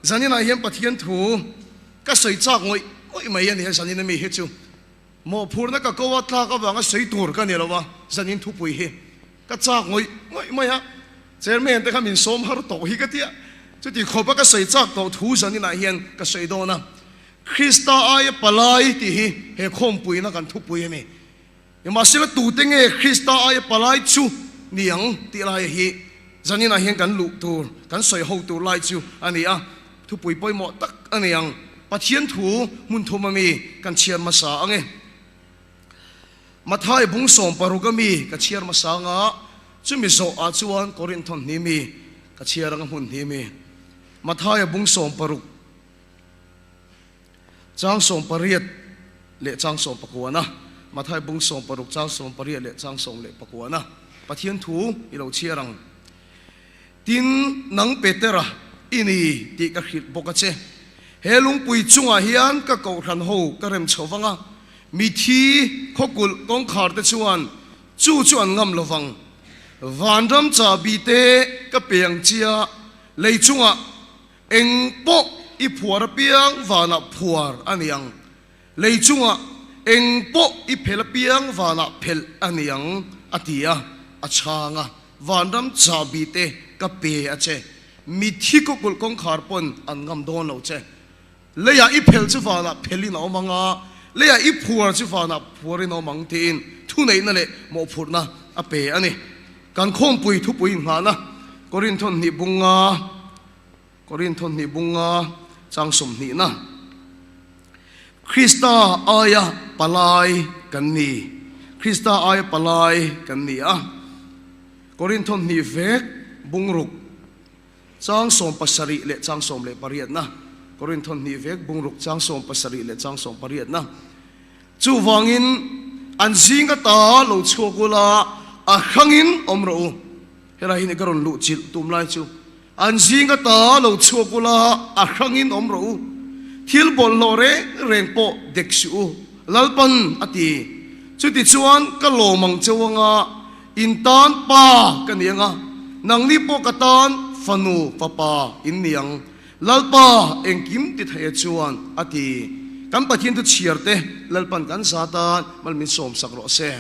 Zaninah hian Pathian thu ka sawi chak ngawih ngawih mai a ni a, zanin ami hi chu mawhphurhna ka ko a tlak avanga sawi tur ka ni lo a, zanin thupui hi ka chak ngawih ngawih mai a, Chairman te kha min sawm har tawh hi ka tia, chuti khawpa ka sawi chak tawh thu zaninah hian ka sawi dawn a, Krista aia palai tih hi he khawmpuina kan thupui a ni. Nimahsela tute nge Krista aia palai chu ni ang tih laia hi zaninah hian kan luh tur, kan sawi ho tur lai chu a ni a, thupui pawimawh tak a ni ang. Pathian thu hmun thum ami kan chhiar hmasa ang e. Mathai bung 16 ami ka chhiar hmasa ang a, chumi zawhah chuan Korinthon hnih mi ka chhiar ang a hmun hnih mi. Mathaia bung 16. Chang 18 leh chang 19, Mathai bung 16 chang 18 leh chang 19, Pathian thu i lo chhiar ang. Tin, nang Petera i ni tih ka hrilh bawk a che. He lungpui chungah hian ka kohhran ho ka rem chho vang a, mithi khawkulh kawngkhar te chuan chu chu an ngam lo vang. Vanram chahbi te ka pe ang chia, lei chungah Eng pawh i phuar apiang vanah phuar a ni ang, lei chungah eng pawh i phelh apiang vanah phelh a ni ang, a ti a, a chhang a, Vanram chahbi te ka pe a che, mithi kawkulh kawngkhar pawn an ngam dawn lo che. Leiah i phelh chu vanah phelhin a awm ang a, leiah i phuar chu vanah phuarin a awm ang tiin thuneihna leh mawhphurhna a pe a ni. Kan khawmpui thupui inghahna Korinthon hnih bunga Korinthon hnih bunga chang sawmhnihna Krista aia palai kan ni Krista aia palai kan ni a Korinthon hnih vek bungruk Chang 70 leh chang 18na, Korinthon hnih vek bungruk chang 70 leh chang 18na. Chuvangin an zing ata lo chhuak ula, a hrangin awm rawh u. Helai hi ni ka rawn luh chilh tum lai chu. An zing ata lo chhuak ula, a hrangin awm rawh u. Thil bawlhhlawh reng reng pawh dek suh u, Lalpan a ti. Chutichuan ka lawm ang cheu anga, In tan pa ka ni anga, nangni pawh ka tan fanu fapa in ni ang, Lalpa engkim ti thei e chuan a ti. Kan Pathian thu chhiar te Lalpan kan za tan mal min sawmsak rawh se.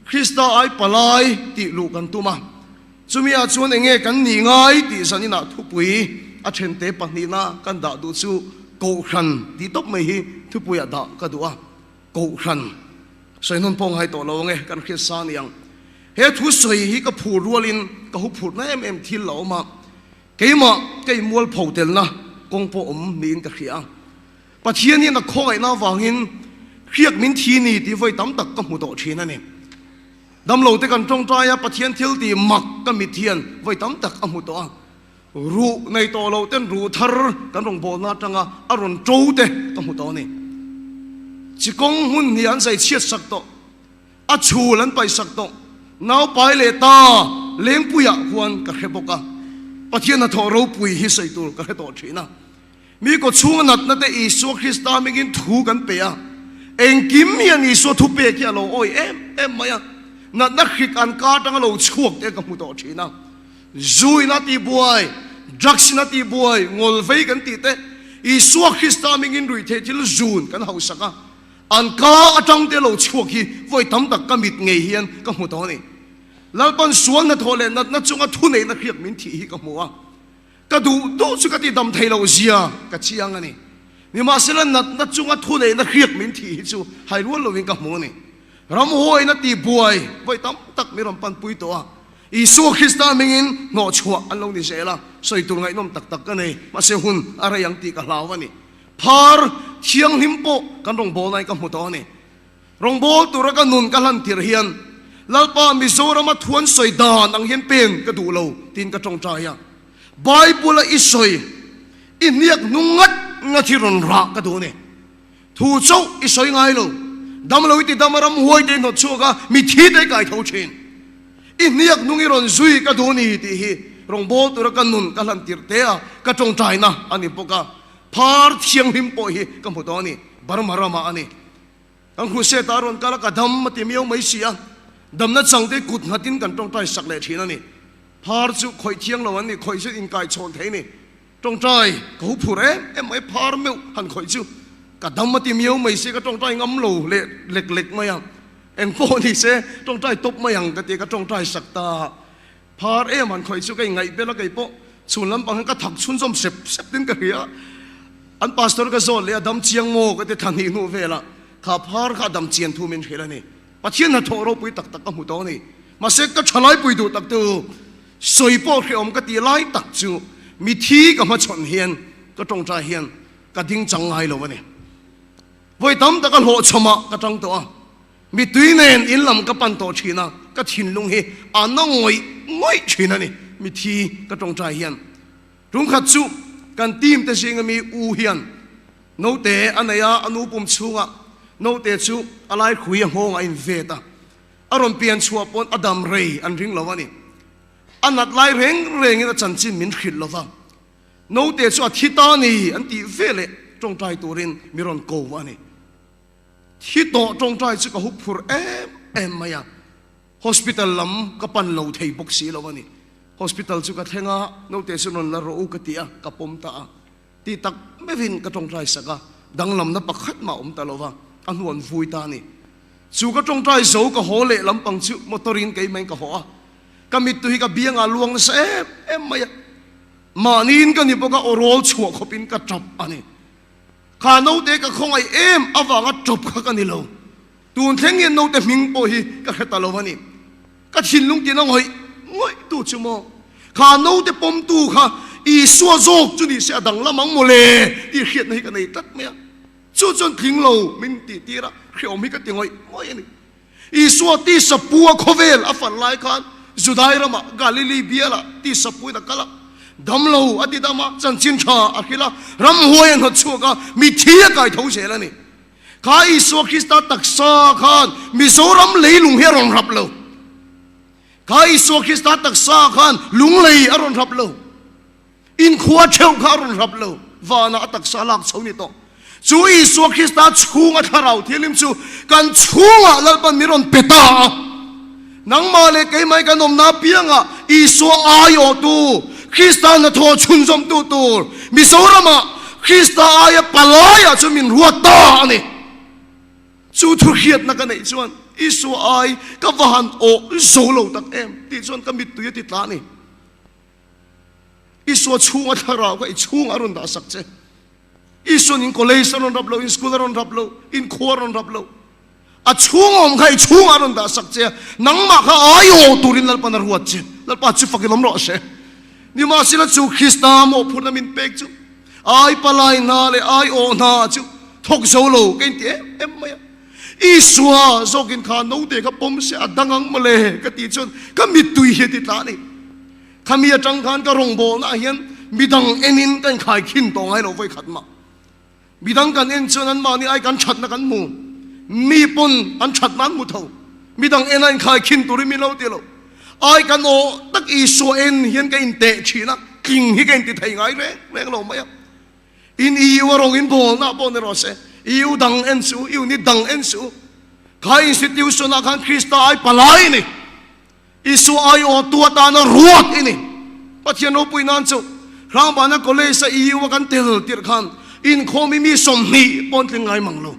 Krista ai palai tih luh kan tum a, chumi ah chuan enge kan nih ngai tih zan inah thupui a thente pahnihna kan dah duh chu Kohhran tih tawp mai hi thupui ah dah ka duh a. Kohhran sawi hnawn pawh ngai tawh lo ang e, kan hriat sa ni ang. He thu sawi hi ka phur rualin ka hu phurhna em em thil a awm a, keimah ka inmualpho telna kawng pawh awm niin ka hria. Pathian hian a khawngaihna avangin hriak min thi ni tih vawi tam tak ka hmu tawh thin a ni. Damlo te kan tawngtai a, Pathian thil tih mak ka mit hian vawi tam tak a hmu tawh a. Ruh nei tawh loh ten ruh thar kan rawn bawlna atanga a rawn to te ka hmu tawh a ni. Chikawng hmun hnih an zai chhiat sak tawh, a chhul an paih sak tawh, naupai leh ta lengpuiah khuan ka hre bawk a, Pathian hnathawh ropui hi sawi tur ka hre tawh thin a. Mi kawchhunga natna te Isua Krista hmingin thu kan pe a, engkim hian Isua thupek hi a lo awi em em mai a, natna hrik an ka atanga lo chhuak te ka hmu tawh thin a. Zu in a ti buai, drugs in a ti buai, ngawl vei kan tih te, Isua Krista hmingin ruihtheih thil zun kan hausak a, an ka atang te lo chhuak hi vawi tam tak ka mit ngei hian ka hmu tawh a ni. Lalpan sual hnathawh leh natna chunga thuneihna hriak min thih hi ka hmu a, ka duh duh chu ka ti dam thei loh zia ka chiang a ni. Nimahsela natna chunga thuneihna hriak min thih hi chu hai rual lovin ka hmu a ni. Ramhuaiin a ti buai vawi tam tak min rawn panpui tawh a, Isua Krista hmingin hnawhchhuah an lo ni zel a, sawi tur ngaihnawm tak tak ka nei, mahse hun a rei ang tih ka hlau a ni. Phar thianghlim pawh kan rawngbawlna in ka hmu tawh a ni. Rawngbâwl tura ka nun ka hlan tirh hian, Lalpa, Mizorama thu an sawi dan ang hian pen ka duh lo, tiin ka tawngtai a. Bible-a i sawi, i hniak hnung ngat ngat hi rawn rah ka duh a ni. Thu chauh i sawi ngai lo. Dam lo i ti dam a, ramhuai te i hnawt chhuak a, mithi te i kai tho thin. I hniak hnung i rawn zui ka duh ni tih hi rawngbâwl tura ka nun ka hlan tirh te a, ka tawngtaina a ni bawk a. Phar thianghlim pawh hi ka hmu tawh a ni, Burma ramah a ni. Kan Crusade a rawn kal a, ka dam a ti miau mai si a, damna chang te kut nghatin kan tawngtai sak leh thin a ni. Phar chu khawih thiang lo an ni, khawih chu inkaichhawn thei a ni. Tawngtai ka hu phur em em mai, phar meuh han khawih chu ka dam a ti miau mai si, ka tawngtai ngam lo leh lek lek mai a, eng pawh ni se tawngtai tawp mai ang ka ti a, ka tawngtai sak ta. Phar em han khawih chu ka ingaih bel a, kei pawh chhun lampang hian ka thak chhunzawm sep sep tin ka hria a, an pastor ka zawt leh a dam chiang maw ka ti thla hnih hnu velah kha phar kha a dam chian thu min hrilh a ni. Pathian hnathawh ropui tak tak ka hmu tawh a ni. Mahse ka thalai pui duh tak tu sawi pawh hrehawm ka tih lai tak chu mithi ka hmachhawn hian ka tawngtai hian ka ding chang ngai lo a ni. Vawi tam tak a hlawhchhawmah ka tang tawh a, mitui nen in lam ka pan tawh thin a, ka thinlung hi a na ngawih ngawih thin a ni mithi ka tawngtai hian. Tungkhat chu kan team te zinga mi u hian Note a nei a, a nu pum chhungah note chu a lai khui a nghawng a invet a, a rawn pian chhuah pawn a dam rei an ring lo a ni. A nat lai reng rengin a chanchin min hrilh lo va, note chu a thi ta ni an tih veleh tawngtai turin mi rawn ko a ni. Thi tawh tawngtai chu ka hup phur em em mai a. Hospital lam ka pan lo thei bawk si lo a ni. Hospital chu ka thleng a, note chu rawn la rawh u ka ti a, ka pawm ta a. Ti tak meuhin ka tawngtai sak a, danglamna pakhat mah awm ta lo va, a hnu an vui ta a ni. Chu ka tawngtai zo ka haw leh lampang chu motor in keimah in ka haw a, ka mittu hi ka biangah a luang nasa em em mai a, mahniin ka ni bawk a, aw rawl chhuah khawpin ka tap a ni. Kha naute ka khawngaih em avanga tap kha ka ni lo. Tun thleng hian naute hming pawh hi ka hre ta lo a ni. Ka thinlung tina ngawih ngawih tu chu maw? Kha naute pawmtu kha Isua zawk chu ni se a dang lam ang maw le tih hriatna hi ka nei tlat mai a. Chu chuan tling lo min tih tir a, hreawm hi ka ti ngawih ngawih a ni. Isua tisa pu a khawvel a fan lai khan Judai ramah Galili bialah tisa puin a kal a, damlo a ti dam a, chanchin tha a hrilh a, ramhuai a hnawt chhuak a, mithi a kai tho zel a ni. Kha Isua Krista taksa khan Mizoram leilung hi a rawn rap lo. Kha Isua Krista taksa khan lunglei a rawn rap lo. Inkhua theuh kha a rawn rap lo. Vanah a taksa lak chho ni tawh. Chu Isua Krista chhunga thlarau thianghlim chu kan chhungah Lalpan min rawn pe ta a. Nangmah leh keimah kan awmna apiangah Isua aiawhtu, Krista hnathawh chhunzawmtu tur Mizoramah Krista aia palaiah chu min ruat ta a ni. Chu thuhriatna ka neih chuan Isua ai ka va han awh zo lo tak em tih chuan ka mittui a ti tla a ni. Isua chhunga thlarau kha i chhungah a rawn dah sak che. Isuan in college a rawn rap lo, in school a rawn rap lo, in khua a rawn rap lo. A chhung awm kha i chhungah a rawn dah sak che a, nangmah kha aiawh turin Lalpan a ruat che. Lalpa chu fakin awm rawh se. Nimahsela chu Krista mawhphurhna min pek chu ai palai hna leh ai awh hna chu thawk zo lo ka inti em em mai a. Isua zawkin kha naute kha pawm se a dang ang mawle ka tih chuan ka mittui hi a ti tla a ni. Khami atang khan ka rawngbawlnaah hian midang enin ka inkhai khin tawh ngai lo vawi khat mah. Midang kan en chuan anmahni ai kan thatna kan hmu. Mi pawn an thatna an hmu tho. Midang en a inkhai khin turin min lo ti lo. Ai kan aw tak Isua en hian ka inteh thin a, tling hi ka inti thei ngai reng reng lo mai a. In EU a rawng in bawlna pawh ni rawh se, EU dang en suh u, unit dang en suh u. Kha institution ah khan Krista ai palai a ni. Isua aiawhtu atana ruat i ni. Pathian ropui nan chu Hrangbana College a EU a kan tel tirh khan inkhawm i mi 20 pawn tling ngai mang lo.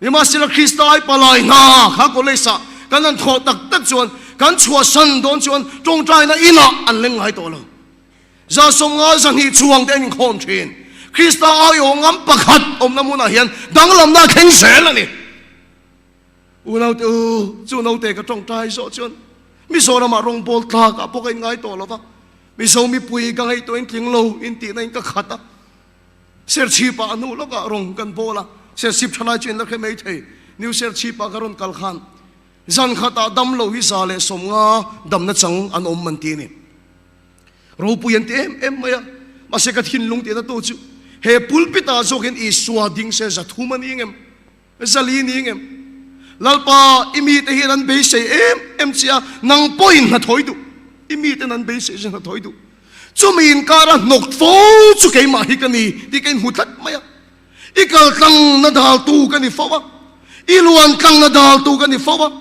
Nimahsela Krista ai palai hna kha college ah kan han thawh tak tak chuan kan chhuahsan dawn chuan tawngtaina inah an leng ngai tawh lo. 50 200 chuang te an inkhawm thin. Krista aiawh ngam pakhat awmna hmunah hian danglamna a thleng zel a ni. Unaute u, chu naute ka tawngtai zawh chuan Mizoramah rawngbawl tlakah pawh ka inngai tawh lo va, Mizo mipui ka ngaihtuah in tling lo intihna in ka khat a. Serchhipah a hnu lawkah rawng kan bawl a, Serchhip thalai chu in la hre mai thei. New Serchhipah ka rawn kal khan zan khatah dam lo hi 150 damna chang an awm an ti a ni. Ropui an ti em em mai a, mahse ka thinlung tihna tu chu he pulpit-ah zawkin Isua ding se 300 a ni ngem? Zali ni ngem? Lalpa, i mite hian an beisei em em che a, nang pawhin hnathawi duh. I miten an beisei che hnathawi duh. Chumi inkara hnawk fo chu keimah hi ka ni tih ka inhmu tlat mai a. I kal tlangna daltu ka ni fo a, i luan tlangna daltu ka ni fo a,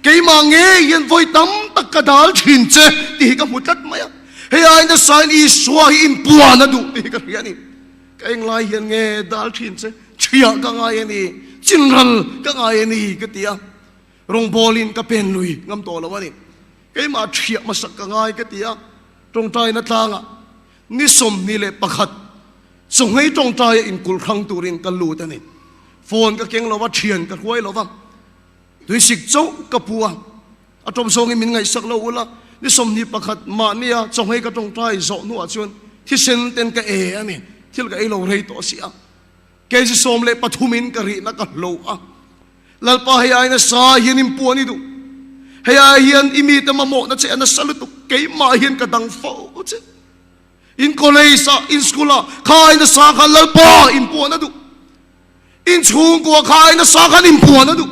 keimah ngei hian vawi tam tak ka dal thin che tih hi ka hmu tlat mai a. Hei ai nasain Isua hi inpuan a duh tih hi ka hria a ni. Ka englai hian nge dal thin che, chhiah ka ngai a ni, chinral ka ngai a ni ka ti a. Rawngbawlin ka pen lui ngam tawh lo a ni. Keimah thiah hmasak ka ngai ka ti a. Tawngtaina tlangah ni 21 chawngei tawngtaia inkulh hrang turin ka lut a ni. Phone ka keng lo va, thian ka hruai lo va, tuisik chauh ka pu a. A tawp zawngin min ngaihsak lo ula, ni 21 mahnia chawngei ka tawngtai zawh hnuah chuan thisen ten ka e a ni. Thil ka ei lo rei tawh si a. Kg 13 in ka rihna ka hlo a. Lalpa hei ai nasa hian in puan i duh. Hei ai hian i mite mamawhna che a nasa lutuk. Keimah hian ka dang fo che. In college ah, in school ah kha ai nasa khan Lalpa in puan a duh. In chhungkua kha ai nasa khan in puan a duh.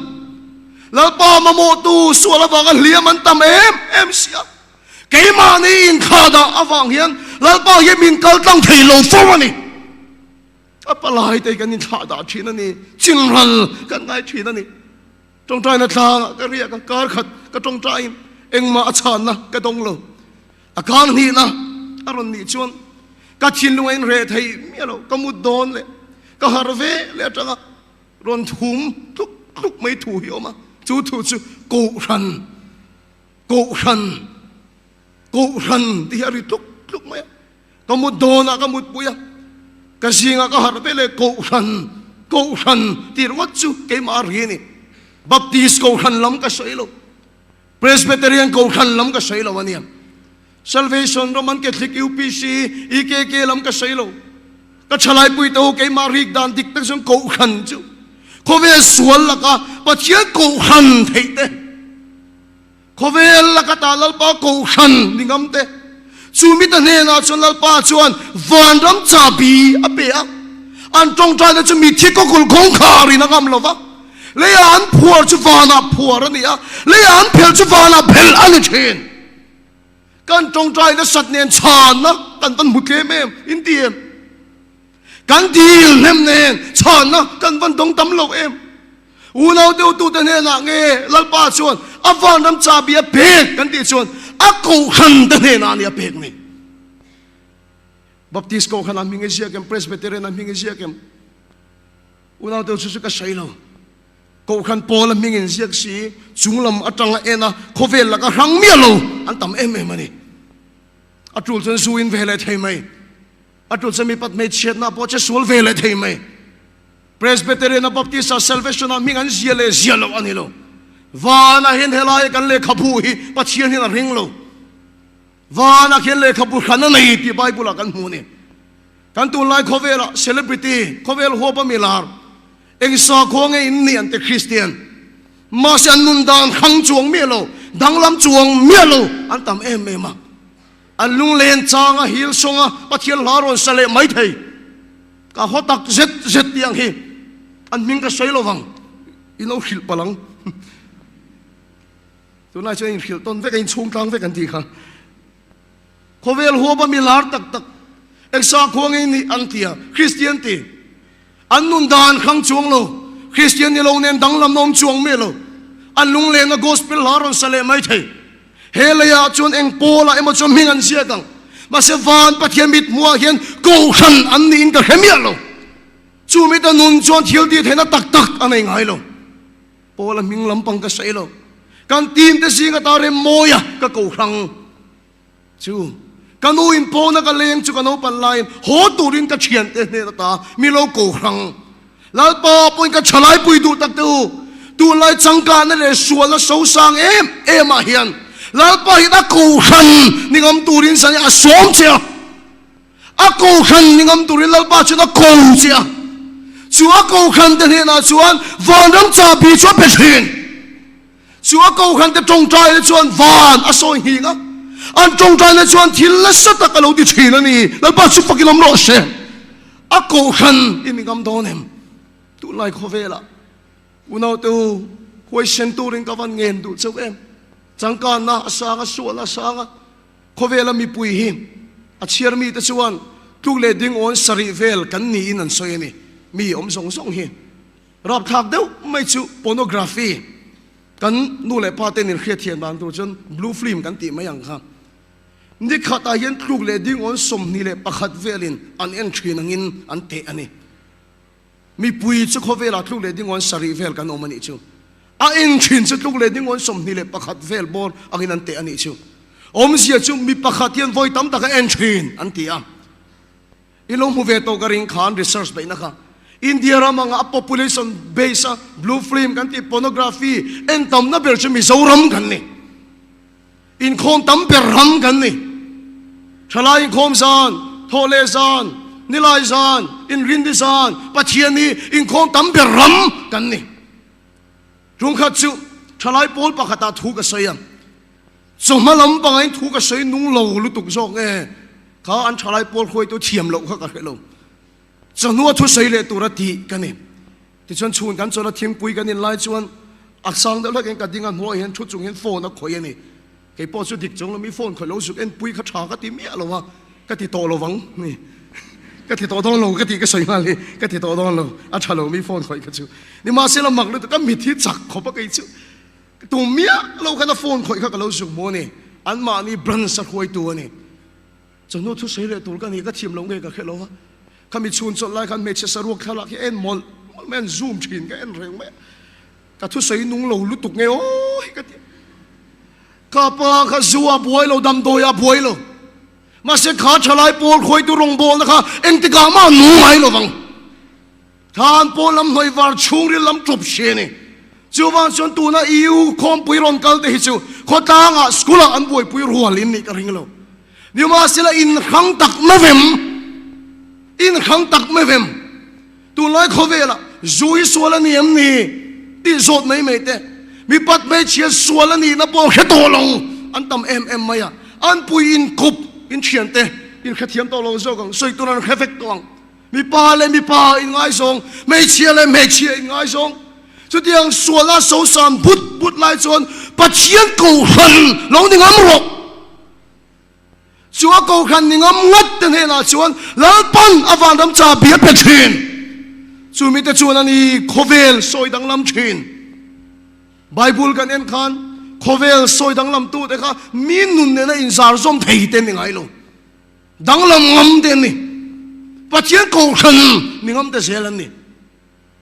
Lalpa mamawhtu sual avanga hliam an tam em em si a. Keimahni inthlah dah avang hian Lalpa hian min kal tlang thei lo fo a ni. A palai te kan inthlah dah thin a ni, chinral kan ngai thin a ni. Tawngtaina tlangah ka riak a, kar khat ka tawngtaiin engmah a chhanna ka dawng lo. A kar hnihna a rawn nih chuan ka thinlung a inreh thei miah lo, ka mut dawn leh ka harh ve leh atanga rawn thum tluk tluk mai thu hi a awm a, chu thu chu Kohhran, Kohhran, Kohhran tih hi a ri tluk tluk mai a. Ka mut dawnah ka mutpui a, ka zingah ka harh ve leh Kohhran, Kohhran tih ringawt chu keimah a ri a ni. Baptist Kohhran lam ka sawi lo, Presbyterian Kohhran lam ka sawi lo a nia. Salvation, Roman Catholic, UPC, EKK lam ka sawi lo. Ka thalaipui te ho keimah rik dan dik tak chuan Kohhran chu khawvel sual laka Pathian Kohhran theih te, Khawvel laka ta Lalpa Kohhran ni ngam te, chu mita hnenah chuan Lalpa chuan vanram chahbi a pe a. An tawngtaina chu mitthi kawkulh kawngkhar in a ngam lo va, leiah an phuar chu vanah phuar a ni a, leiah an phelh chu vanah phelh a ni thin. Kan tawngtaina sat nen chhanna kan van hmu tlem em in ti em? Kan dil hnem nen chhanna kan van dawng tam lo em? Unau deuhtute hnenah nge Lalpa chuan a vanram chahbi a pek kan tih chuan a kohhran te hnenah a ni a pek ni. Baptist kohhran ah hming i ziak em? Presbyterian ah hming i ziak em? Unau deuh chu chu ka sawi lo. Kohhran pawl a hming in ziak si chunglam atanga en a khawvel laka hrang miah lo an tam em em a ni. A tul chuan zu in ve leh thei mai. A tul chuan mipat hmeichhiatna pawh che sual ve leh thei mai. Presbyterian a Baptist a Salvation a hming an zia leh zia loh a ni lo. Vanah hian helaia kan lehkhabu hi Pathian hian a ring lo. Vanah khian lehkhabu hran a nei tih Bible ah kan hmu a ni. Kan tunlai khawvelah celebrity, khawvel huapa milar, eng sakhua nge in nih an ti Kristian. Mahse an nun dan hrang chuang miah lo, danglam chuang miah lo an tam em em a. An lunglen chang a hil sawng a, Pathian hla rawn sa leh mai thei. Ka haw tak zet zet tih ang hi an hming ka sawi lo vang, i lo hrilh palh ang. Tunlai chuan inhrilh tawn vek a, inchhung tlang vek an tih kha. Khawvel huapa mi lar tak tak, eng sakhua nge nih an ti a, Kristian ti. An nun dan hrang chuang lo, Kristian ni lo nen danglam awm chuang miah lo. An lunglenna Gospel hla rawn sa leh mai thei. He leiah chuan eng pawlah emaw chuan hming an ziak ang. Mahse van Pathian mit hmuhah hian kohhran an niin ka hre miah lo. Chu mita nun chuan thil tih theihna tak tak a nei ngai lo. Pawla hming lampang ka sawi lo. Kan team te zing ata rem mawia ka kohrang. Chu ka nu in pawna ka leng chu ka naupan laiin haw turin ka thiante hnen ata mi lo ko hrang. Lalpa pawhin ka thalaipui duh tak te u, tunlai changkahna leh sualna sosang em em ah hian Lalpa hian a kohhran ni ngam turin zan hi a sawm che a. A kohhran ni ngam turin Lalpa chuan a ko che a. Chu a kohhran te hnenah chuan vanram chahbi chu a pe thin. Chu a kohhrante tawngtaina chuan van a sawi nghing a, an tawngtaina chuan thil nasa tak a lo ti thin a ni. Lalpa chu fakin awm rawh se. A kohhran i mi ngam dawn em? Tunlai khawvelah unaute u, huaisen turin ka van ngen duh chauh em? Changkanna a sang a, sualna a sang a, khawvela mipui hi a chhiar mite chuan tluk leh ding awn sarih vel kan niin an sawi a ni. Mi awm zawng zawng hi. Rapthlak deuh mai chu pornography kan nu leh pa ten in hriatthiam dan tur chuan blue film kan tih mai ang kha. Ni khatah hian tluk leh dingawn 21 velin an en thin angin an teh a ni. Mipui chu khawvelah tluk leh dingawn sarih vel kan awm a nih chu. A en thin chu tluk leh dingawn 21 vel bawr angin an teh a nih chu. Awmzia chu mi pakhat hian vawi tam tak a en thin an ti a. I lo hmu ve tawh ka ring khan research beihna kha India ram anga a population base a blue film kan tih pornography en tamna ber chu Mizoram kan ni. Inkhawm tam ber ram kan ni. Thalai inkhawm zan, thawhleh zan, nilai zan, inrindi zan, Pathian hi inkhawm tam ber ram kan ni. Tumkhat chu thalai pawl pakhatah thu ka sawi a. Chawhma lam pangain thu ka sawi nung lo lutuk zawk nge kha an thalai pawl hruaitu thiam loh kha ka hre lo. Chawhnua thu sawi leh tura tih ka ni. Tichuan chhun kan chawlh a thingpui kan in lai chuan a sang deuh hlek in ka ding a hnuaiah hian thu chung hian phone a khawih a ni. Kei pawh chu dik chung lo mi phone khawih lo zuk en pui kha tha ka ti miah lo a, ka ti tawh lo vang ni. Ka ti tawh dawn lo ka tih ka sawi nghal hi ka ti tawh dawn lo a tha lo mi phone khawih kha chu. Nimahsela mak lutuk ka mit hi chak khawp a kei chu. Tum miah lo khan a phone khawih kha ka lo zuk maw ni, anmahni branch a hruaitu a ni. Chawhnu thusawi leh tur ka ni, ka thiam lo nge ka hre lo va. Khami chhun chawlh lai khan hmeichhe saruak thlalak hi a en mawlh mawlh mai a, an zoom thin ka en reng mai a. Ka thusawi nung lo lutuk nge aw hi ka ti. Ka pa kha zu a buai lo, damdawi a buai lo. Mahse kha thalai pawl hruaitu rawngbawlna kha engtikah mah a nung ngai lo vang. Thlan pawl lam hnawih var chhungril lam ṭawp hri a ni. Chuvang chuan tuna EU khawmpui rawn kal te hi chu khawtlangah school ah an buaipui rual in nih ka ring lo. Nimahsela inhrang tak mevem, inhrang tak mevem tunlai khawvelah zu hi sual a ni em ni tih zawt mai mai te, mipat hmeichhia sual a nihna pawh hre tawh lo an tam em em mai a, an pui inkup inthian te inhrethiam tawh lo zawk ang, sawi tur an hre vek tawh ang. Mipa leh mipa inngaizawng, hmeichhia leh hmeichhia inngaizawng. Chutiang suala sosan but but lai chuan Pathian kohhran lo ni ngam rawh. Chu a kohhran ni ngam ngat te hnenah chuan Lalpan a vanram chabi a pe thin. Chu mite chuan a ni khawvel sawi danglam thin. Bible kan en khan khawvel sawi danglam tute kha mi nun nena inzar zawm thei te ni ngai lo. Danglam ngam te an ni. Pathian kohhran ni ngam te zel an ni.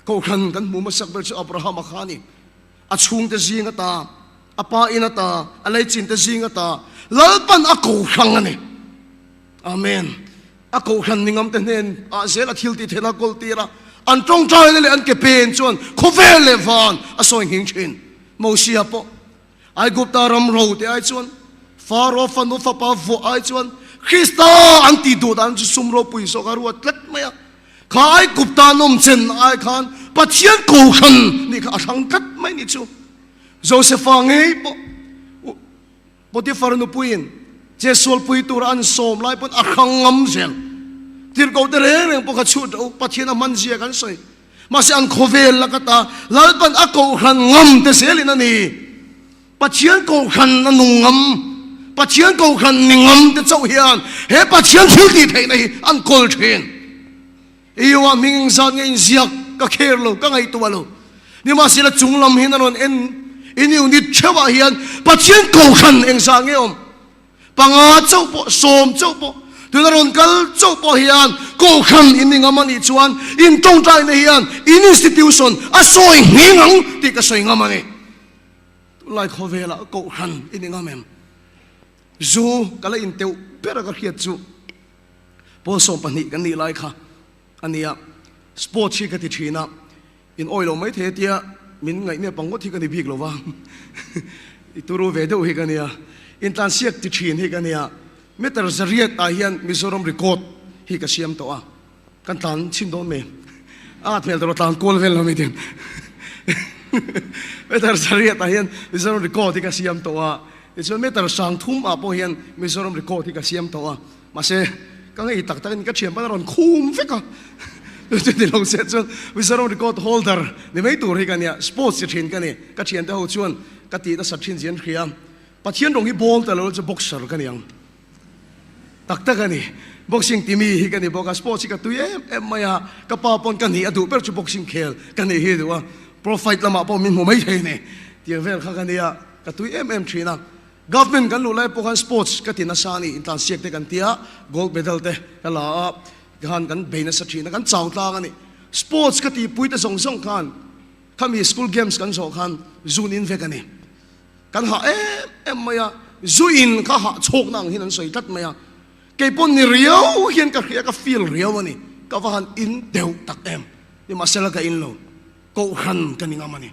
Kohhran kan hmu hmasak ber chu Abrahama kha a ni. A chhungte zing ata, a pa in ata, a leichin te zing ata, Lalpan a kohhrang a ni. Amen. A kohhran ni ngam te hnen ah zel a thil tih theihna a kawl tir a. An tawngtaina leh an ke pen chuan khawvel leh van a sawi nghing thin. Mosia pawh Aigupta ram ro te ai chuan, Faro fanu fapa vuah ai chuan Krista an tih duh dan chu sum ropui zawk a ruat tlat mai a. Kha Aigupta nawm chen ai khan Pathian kohhran nih kha a hrang tlat mai ni chu. Josefa ngei pawh Potifar nupuiin Jesualpui tura an sawm lai pawn a hrang ngam zel. Tirhkoh te reng reng pawh kha chhut rawh u, Pathian a hman zia kan sawi. Mahse an khawvel lak ata Lalpan a kohhran ngam te zelin a ni. Pathian kohhran a nung ngam, Pathian kohhran ni ngam te chauh hian he Pathian thil tih theihna hi an kawl thin. Iowa hming engzat nge inziak ka kher lo, ka ngaihtuah lo. Nimahsela chung lam hian a rawn en in unit theuhah hian Pathian kohhran engzat nge awm? Panga chauh pawh, sawm chauh pawh, tuna rawn kal chauh pawh hian kohhran in ni ngam a nih chuan in tawngtaina hian in institution a sawi nghing ang tih ka sawi ngam a ni. Tunlai khawvelah kohhran i ni ngam em? Zu ka la inteuh ber a ka hriat chu pawl 12 kan nih lai kha a nia, sports hi ka ti thin a, In awi lo mai thei a tia min ngaih nep ang ngawt hi ka ni bik lo va, i turu ve deuh hi ka nia, intlansiak ti thin hi ka nia, meter zariat ah hian Mizoram record hi ka siam tawh a, kan tlan chhin dawn mai, a at hmel tawh tlan kual vel lo mai tin, meter zariat ah hian Mizoram record hi ka siam tawh a, tichuan meter 3000 ah pawh hian Mizoram record hi ka siam tawh a. Mahse, ka ngei tak takin ka thian pawn a rawn khum vek a. Chuti lo se chuan Mizoram record holder ni mai tur hi ka nia, sports chi thin ka ni. Ka thiante ho chuan ka tih nasa thin zia an hria. Pathian rawng hi ball ta lo chu boxer ka ni ang. Tak tak a ni. Boxing ti mi hi ka ni bawk a, sports hi ka tui em em mai a. Ka pa pawn ka nih a duh ber chu boxing khel ka nih hi duh a. Pro fight lamah pawh min hmu mai thei a ni. Tiang vel kha ka nia, ka tui em em thin a. Government kan luh lai pawh khan sports ka ti nasa a ni, intlansiak te kan tia, gold medal te ka la a, tikhan kan bei nasa thin a, kan chau tlang a ni. Sports ka tihpui te zawng zawng khan khami school games kan zawh khan zun in vek a ni. Kan hah em em mai a, zu in kha hah chhawkna ang hian an sawi tlat mai a, kei pawh ni riau hian ka hria, ka feel riau a ni, ka va han in deuh tak em, nimahsela ka in lo, kohhran ka ni ngam a ni.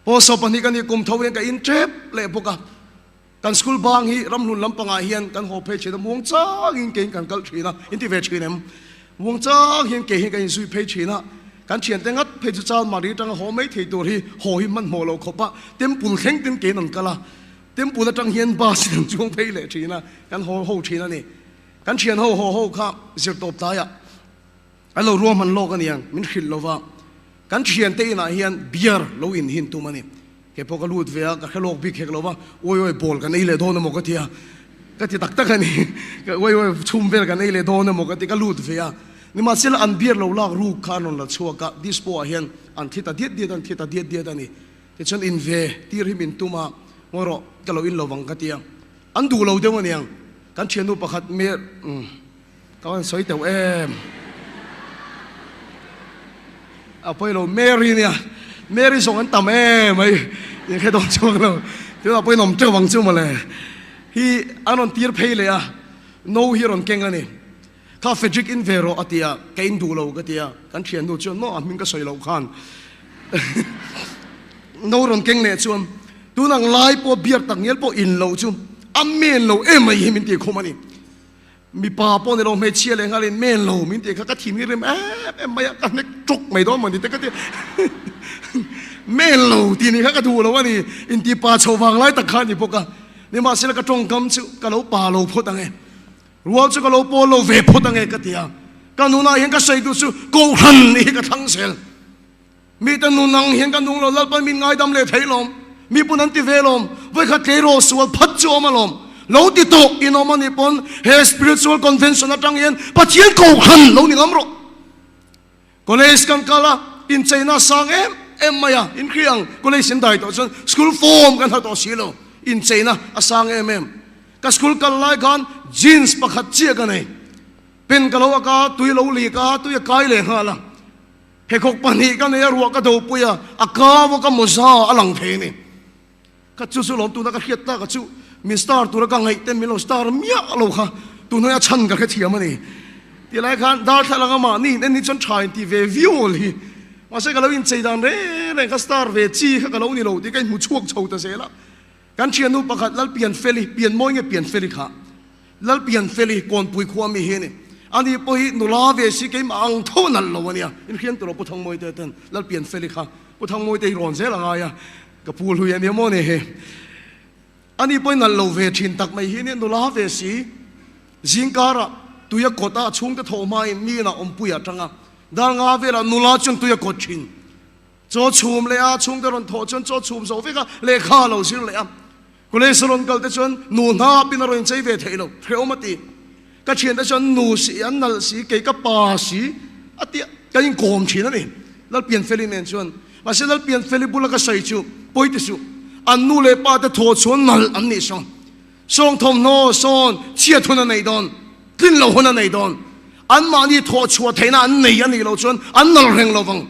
Pawlsawp pahnih ka nih kum tho hian ka in tep leh bawk a, kan school bang hi ramhlun lampangah hian kan haw phei thin a, muang changin keiin kan kal thin a, in ti ve thin em? Muang chang hian kei hi ka inzui phei thin a, kan thiante ngat phei chu Chalmari atanga haw mai thei tur hi haw hi hmanhmawh lo khawp a, temple thleng tin keiin an kal a, temple atang hian bus in an chuang phei leh thin a, kan haw ho thin a ni. Kan thian ho haw ho kha zirtawp tlaiah An lo ruahman lawk a niang, min hrilh lo va, kan thiante inah hian beer lo in hin tum a ni. Kei pawh ka lut ve a, ka hre lawk bik hek lo va, uai uai ball kan ei leh dawn emaw ka ti a, ka ti tak tak a ni, uai uai chhum vel kan ei leh dawn emaw ka ti, ka lut ve a. Nimahsela an beer lo lak ruk kha an rawn la chhuak a, dispo ah hian an thi ta diat diat a, an thi ta diat diat a ni. Tichuan in ve tir hi min tum a, ngawi rawh, ka lo in lo vang ka ti a, an duh lo deuh a niang, kan thiannu pakhat me umm. Ka rawn sawi teuh em? A pawi lo Mary nia, Mary zawng an tam em mai, in hre dawn chuang lo, tunah pawhin awm teuh ang chu mawle. Hi an rawn tir phei leh a, no hi a rawn keng a ni. Kha Frederick in ve rawh a ti a, ka in duh lo ka ti a, kan thiannu chuan maw a hming ka sawi loh khan no rawn keng leh chuan tun ang lai pawh beer tak ngial pawh in loh chu a men lo em mai hi min tih khum a ni. Mipa pawh ni lo hmeichhia leh nghalin men lo min tih kha ka thin hi rim em em mai a, ka hnek ṭawk mai dawn mawni te ka ti. Men lo tih ni kha ka duh lo a ni, inti pa chho vang lai tak kha a ni bawk a. Nimahsela ka ṭawngkam chu ka lo pa lo phawt ang e, rual chu ka lo pawl lo ve phawt ang e ka ti a. Ka nunah hian ka sawi duh chu Kohhran hi ka thlang zel. Mite nun ang hian ka nung lo, Lalpan min ngaidam leh thei lawm, mi pun an ti ve lawm, vawikhat tleirawl sual phat chu awm alawm, lo ti tawh in awm a nih pawn he spiritual convention atang hian Pathian kohhran lo ni ngam rawh. College kan kal a, incheina a sang em em mai a, in hria ang college in dai tawh chuan school form kan ha tawh si lo, incheina a sang em em. Ka school kal lai khan jeans pakhat chiah ka nei, pen ka lo ak a, tui lo lik a, tui a kai leh nghal a. Pheikhawk pahnih ka nei a, ruah ka dopui a, a kau a ka mawza a lang thei a ni. Ka chu chu lawm tuna ka hriat tak a chu min star tura ka ngaih ten min lo star miah lo kha tunhnuai a chhan ka hrethiam a ni. Tih lai khan darthlalang a mahni in en hi chuan tha in ti ve viau awl hi. Mahse ka lo inchei dan reng reng kha star ve chi kha ka lo ni lo tih ka inhmu chhuak chho ta zel a. Kan thiannu pakhat Lalpianfeli, Pianmawi nge Pianfeli kha? Lalpianfeli, Kawnpui khua mi hi a ni. Ani pawh hi nula ve si keimah ang tho nalh lo a nia. Inhriam tur aw Pu Thangmawi te ten Lalpianfeli kha Pu Thangmawi te hi rawn zel a ngai a, ka pu hlui a nia maw ni hi. Ani pawh hi nalh lo ve thin tak mai hi a nia, nula ve si. Zingkarah tui a kawt a, a chhungte thawh hmain mi inah awmpui a tang a, dar nga velah nula chuan tui a kawt thin. Chaw chhum leh a, chhungte rawn thawh chuan chaw chhum zo vek a, lehkha a lo zir leh a. College a rawn kal te chuan nu hnap in a rawn inchei ve theih lo, hrehawm a ti. Ka thiante chuan nu si, an nalh si, kei ka pa si a ti a, kan inkawm thin a ni Lalpianfeli nen chuan. Mahse Lalpianfeli bula ka sawi chu pawi ti suh, an nu leh pa te thaw chuan nalh an nih sawn. Sawng thawmhnaw sawn chhiat hun a nei dawn, tlin lo hun a nei dawn. Anmahni thawh chhuah theihna an nei a nih loh chuan an nalh reng lo vang.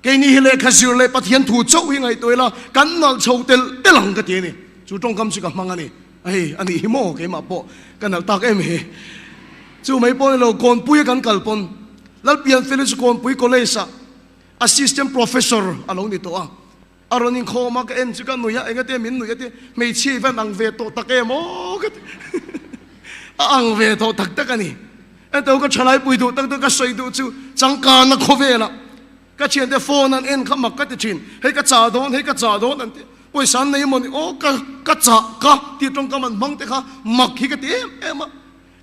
Keini hi lehkha zir leh Pathian thu chauh hi ngaihtuah ila kan nalh chho tel tel ang ka ti a ni. Chu tawngkam chu ka hmang a ni. Hei a nih hi maw keimah pawh ka nalh tak em hi. Chu mai pawh ni lo Kawnpuia kan kal pawn Lalpian Felix Kawnpui College ah Assistant Professor a lo ni tawh a. A rawn inkhawm a ka en chu ka nui a, engate min nuih a ti, hmeichhia i van ang ve tawh tak em aw ka ti. A ang ve tawh tak tak a ni. Ento ka thalai pui duh tak tak ka sawi duh chu changkanna khawvelah ka thiante phone an en kha mak ka ti thin, hei ka chah dawn, hei ka chah dawn an ti, pawisa an nei emaw ni aw ka ka chah ka tih tawngkam an hmang te kha mak hi ka ti em em a.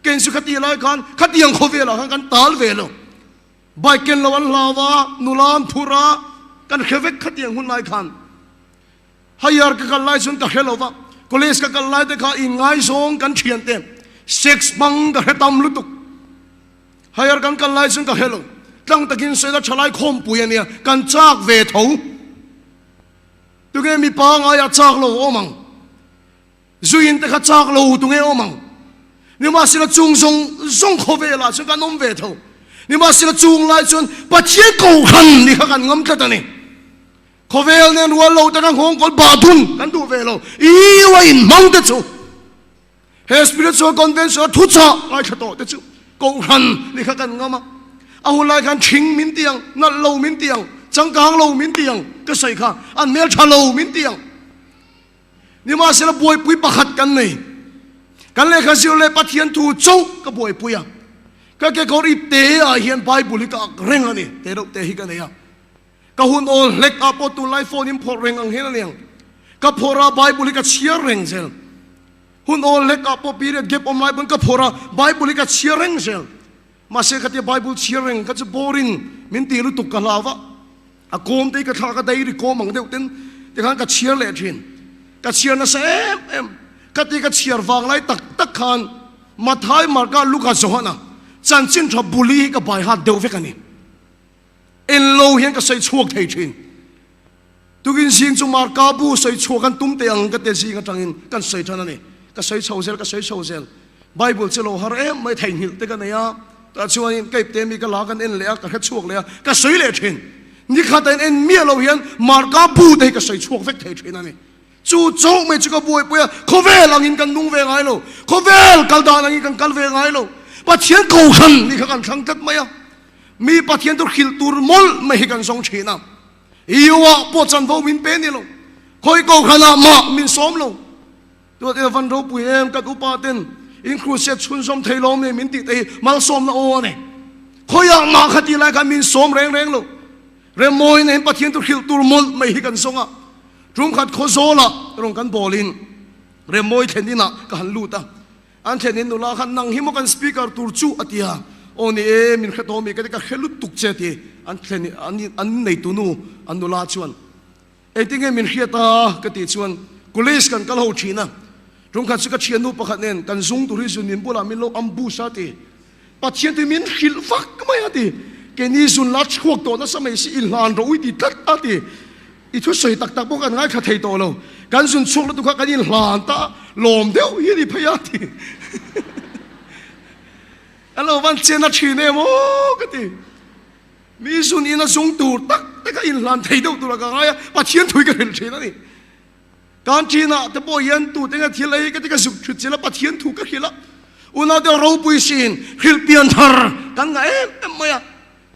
Kei chu khatih lai khan khatiang khawvelah khan kan tal ve lo. Bike ken lo an hlau a, nula an phur a, kan hre vek khatiang hun lai khan. Higher ka kal lai chuan ka hre lo va, college ka kal lai te kha inngaizawng kan thian te sex hmang ka hre tam lutuk. Higher kan kal lai chuan ka hre lo, tlang takin sawi la thalai khawmpui a nia, kan chak ve tho. Tunge mipa ngaia chak lo awm ang? Zuin te kha chak lo tu nge awm ang? Nimahsela chung zawng zawng khawvelah chuan kan awm ve tho. Nimahsela chung lai chuan Pathian kohhran ni kha kan ngam tlat a ni. Khawvel nen rual lo taka nghawngkawl bah dun kan duh ve lo. Iu a inhmang te chu he Spiritual Convention a thuchah ngaithla tawh te chu kohhran ni kha kan ngam a. A hun lai khan thing min ti ang, nalh lo min ti ang, changkang lo min ti ang ka sawi kha, an hmeltha lo min ti ang. Nimahsela buaipui pakhat kan nei. Kan lehkha zir leh Pathian thu chauh ka buaipui a. Ka kekawr ip te ah hian Bible hi ka ak reng a ni. Te deuh te hi ka nei a. Ka hun awl hlek ah pawh tunlai phone in phawrh reng ang hian a ni ang. Ka phawrh a Bible hi ka chhiar reng zel. Hun awl hlek ah pawh period gap awm lai pawn ka phawrh a Bible hi ka chhiar reng zel. Mahse khatia Bible chhiar reng kha chu boring min ti lutuk ka hlau va. A kawm te hi ka thla ka dairy kawm ang deuh ten tikhan ka chhiar leh thin. Ka chhiar nasa em em. Khati ka chhiar vang lai tak tak khan Mathai, Marka, Luka, Johana chanchin tha buli hi ka bai hat deuh vek a ni. En lo hian ka sawi chhuak thei thin. Tukin zing chu Marka bu sawi chhuak an tum teh ang ka te zing atangin kan sawi than a ni. Ka sawi chho zel, ka sawi chho zel. Bible chu lo har em mai theihnghilh te ka nei a, tah chuanin ka ipte mi ka la kan en leh a, ka hre chhuak leh a, ka sawi leh thin. Nikhat a in en miah lo hian Marka bu te hi ka sawi chhuak vek thei thin a ni. Chu chauh mai chu ka buaipui a, khawvel angin kan nung ve ngai lo, khawvel kal dan angin kan kal ve ngai lo. Pathian kohhran ni kha kan thlang tlat mai a, mi Pathian chu hrilh tur mawlh mai hi kan zawng thin a. Iuah pawh chanvo min pe ni lo, khawi kohhranah mah min sawm lo. Tuat ila van ropui em kan upa ten in crusade chhunzawm thei lo mai min tih te hi malsawmna aw a ni. Khawiah mah kha ti lai khan min sawm reng reng lo. Remawi nen Pathian chu hrilh tur mawlh mai hi kan zawng a. Tumkhat Khawzawlah rawn kan bawlin Remawi thlen inah ka han lut a. An thlen in nula khan nang hi maw kan speaker tur chu a ti a. Aw ni e min hre tawh mi ka ti ka hre lutuk che a ti. An thlen an neitu nu an nula chuan Engtinge min hriat a? ka tih chuan College kan kal ho thin a, tumkhat chu ka thiannu pakhat nen kan zung tur hi zun min bulah min lo ambush a ti. Pathian tui min hrilh vak mai a ti. Keini zun la chhuak tawh nasa mai si inhlan rawh ui ti tlat a ti. I thusawi tak tak pawh kan ngaithla thei tawh lo. Kan zun chhuak lutuk kha kan inhlan ta a, lawm deuh hi a ni phei a ti. A lo van chen a thin em aw ka ti. Mi zun in a zung tur tak tak a inhlan thei deuh tur a ka ngai a, Pathian thui ka hrilh thin a ni. Canteen-ah te pawh hian tute nge thil ei ka ti ka zuk thut chil a, Pathian thu ka hrilh a. Unau te ropui siin hrilh pian thar kan ngah em em mai a,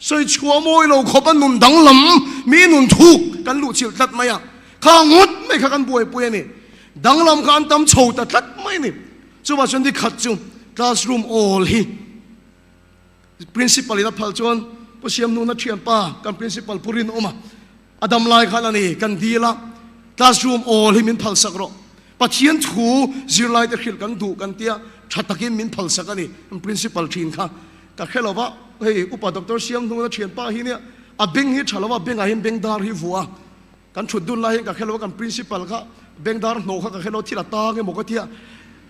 sawi chhuah mawi lo khawp a nun danglam mi nun thuk kan luh chilh tlat mai a, kha ngawt mai kha kan buaipui a ni. Danglam kha an tam chho ta tlat mai a ni. Chuvah chuan nikhat chu classroom awl hi Principal in a phal chuan Pu Siamnuna thianpa kan principal Pu Rinawma a dam lai khan a ni kan dil a, classroom awl hi min phal sak rawh, Pathian thu zirlai te hrilh kan duh kan tia tha takin min phal sak a ni. Principal thin kha ka hre lo va, hei Upa Doctor Siamnuna thianpa hi nia a beng hi tha lo va, bengah hian bengdar hi vuah a, Kan thut dun lai hian ka hrelo a, kan principal kha bengdar hnawh kha ka hrelo thil a tang emaw ka tia,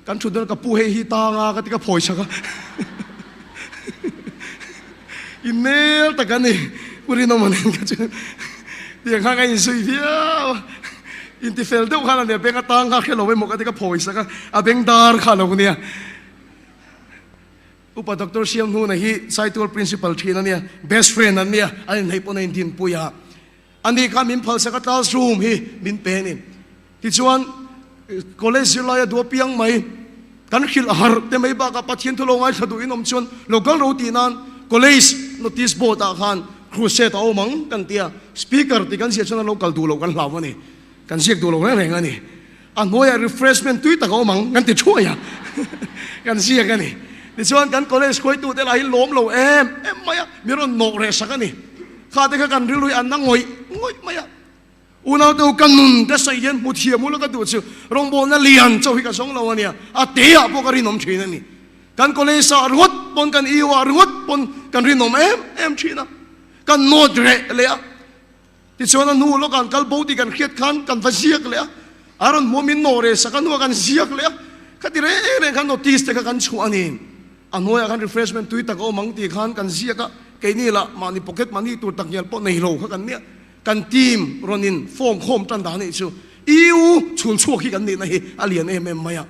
kan thut dun a ka pu hei hi tang a ka ti ka phawi chak a i nel tak a ni Pu Rinawma nen kha chu tiang khan ka inzui viau a, inti fel deuh khan a nia beng a tang kha hrelo emaw ka ti ka phawi chak a, a bengdar kha a lo nia. Upa Doctor Siamhnuna hi Saitual principal thin a nia, best friend an nia, an inhneih pawn a indinpui a. Ani kha min phalsak a classroom hi min pe a ni. Tichuan college zirlaia duh apiang mai kan hrilh harh te mai bakah Pathian thu lo ngaithla duh in awm chuan lo kal ro tih nan college notice board ah khan crusade a awm ang kan ti a, speaker tih kan ziah chuan a lo kal duh loh kan hlau a ni, kan ziak duh lo reng reng a ni. A hnuaiah refreshment tui tak a awm ang kan ti thuai a, kan ziak a ni. Tichuan kan college hruaitute lah hi lawm lo em em mai a, min rawn nawh reh sak a ni. Kha te kha kan rilru hi an na ngawih ngawih mai a. Unau te u ka nun ka sawi hian hmu thiam ula ka duh chu rawngbawlna lian chauh hi ka zawng lo a nia, a te ah pawh ka rinawm thin a ni. Kan college ah ringawt pawn kan EU ah ringawt pawn kan rinawm em em thin a, kan nawt reh leh a. Tichuan a hnu lawkah an kal bo tih kan hriat khan kan va ziak leh a, a rawn hmuh min nawh reh sak a hnuah kan ziak leh a, khati reng reng khan notice te kha kan chhuah a ni. A hnuaiah khan refreshment tui tak a awm ang tih khan kan ziak a, keini lah mahni pocket money tur tak ngial pawh nei lo kha kan nia. Kan team rawn in form khawm tan dan anih chu. EU chhul chhuak hi kan nihna hi a lian em em mai a.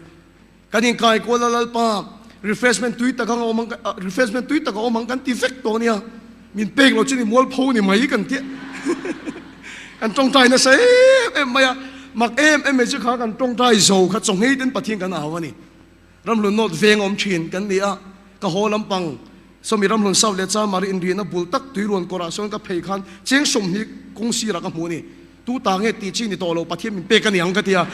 Kan inkai kual a Lalpa, refreshment tui tak anga awm ang, refreshment tui tak a awm ang kan ti vek tawh nia. Min pek loh chu ni mualpho ni mai kan ti. Kan tawngtai nasa em em mai a, mak em em mai chu kha kan tawngtai zo kha chawnghei ten Pathian kan au a ni. Ramhlun North veng awm thin kan ni a, ka haw lampang sawmi Ramhlun South leh Chamari inrihna bul tak tuiruan kawrah sawn ka phei khan cheng 20 kawng sirah ka hmuh a ni. Tu ta nge tih chi ni tawh lo Pathian min pek a ni ang ka ti a.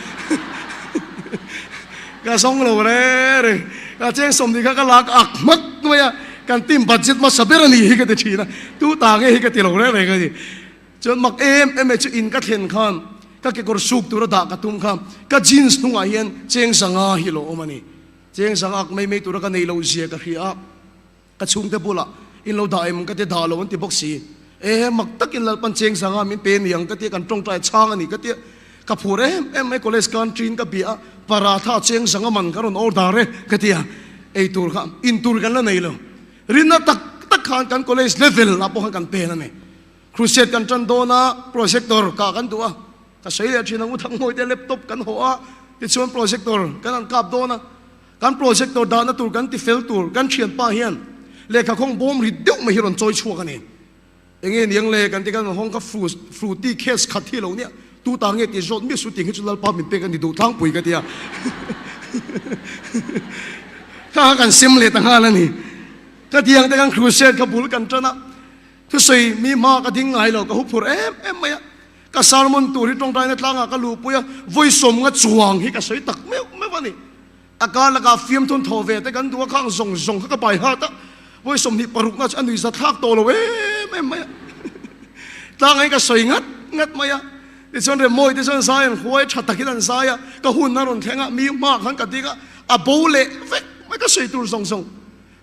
Ka zawng lo reng reng. Ka cheng 20 kha ka lak ak hmak mai a, kan team budget hmasa ber a ni hi ka ti thin a. Tu ta nge hi ka ti lo reng reng a ni. Chuan mak em em e chu in ka thlen khan ka kekawr suk tura dah ka tum kha ka jeans hnungah hian cheng 500 hi lo awm a ni. Cheng 500 ak mai mai tura ka nei loh zia ka hria a, ka chhungte bulah in lo dah em ka ti dah lo an ti bawk si. E mak takin Lalpan cheng 500 min pe ni ang ka tia kan tawngtai chhang a ni ka tia ka phur em em mai college canteen ka bia a paratha cheng 500 man ka rawn order e ka tia ei tur kha in tur kan la nei lo. Rinna tak tak khan kan college level ah pawh khan kan pen a ni. Crusade kan tan dawn a, projector kah kan duh a, ka sawi leh thin ang u Thangmawi te laptop kan hawh a, tichuan projector kan han kap dawn a, kan projector dahna tur kan ti fel tur kan thianpa hian lehkha khawng bawm rit deuh mai hi rawn chawi chhuak a ni. Enge niang le kan ti kan hawng kha fruity case khat hi lo nia, tu ta nge ti zawt miah su tih hi chu Lalpa min pek a ni duh tlangpui ka ti a, kha kha kan sem leh ta nghal a ni. Ka tiang te kan crusade kha bul kan tan a. Thusawi mi hma ka ding ngai lo, ka hu phur em em mai a. Ka sermon tur hi tawngtaina tlangah ka luhpui a, vawi 50 chuang hi ka sawi tak meuh meuh a ni. A kar lakah fiamthun thaw ve te kan duh a, khang zawng zawng kha ka bai hat a, vawi 26 na chu a nuihza thlak tawh lo em em mai a. Tlangah hian ka sawi ngat ngat mai a, tichuan Remawi te chuan zai an huai tha takin an zai a, ka hun a rawn thleng a, mi hma khan ka ding a, a bo leh vek mai ka sawi tur zawng zawng.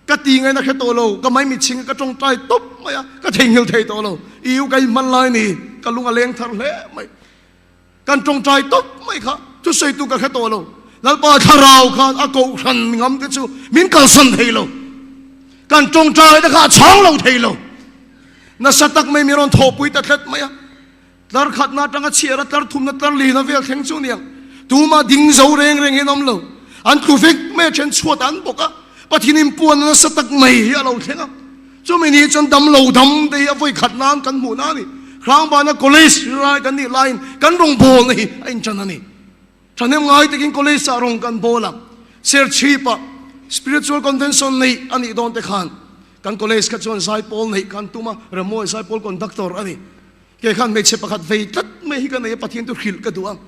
Ka ti ngaina hre tawh lo, ka maimichhing a ka tawngtai tawp mai a, ka theihnghilh thei tawh lo. I u ka inhman lai ni, ka lung a leng thar hle mai. Kan tawngtai tawp mai kha, thusawitu ka hre tawh lo. Lalpa thlarau khan a kohhran ngam te chu min kalsan thei lo. Kan tawngtai te kha a chhang lo thei lo. Nasa tak mai min rawn thawhpui ta tlat mai a. Tlar khatna atanga chhiar a tlar thumna tlar lina vel thleng chu niang. Tuma ding zo reng reng hian awm lo. An tlu vek mai a then chhuat an bawk a. Pathian in puan nasa tak mai hi a lo thleng a. Chumi ni chuan dam lo dam te hi a vawi khat nan kan hmuh na a ni. Hrangbana college rai kan nih laiin kan rawngbawlna hi a intan a ni. Thahnem ngai takin college ah rawng kan bawl a, Serchhip ah Spiritual Convention neih a nih dawn te khan kan college kha chuan zaipawl neih kan tum a, Remawi zaipawl conductor a ni. Kei khan hmeichhe pakhat vei tlat mai hi ka nei a, Pathian chu hrilh ka duh a,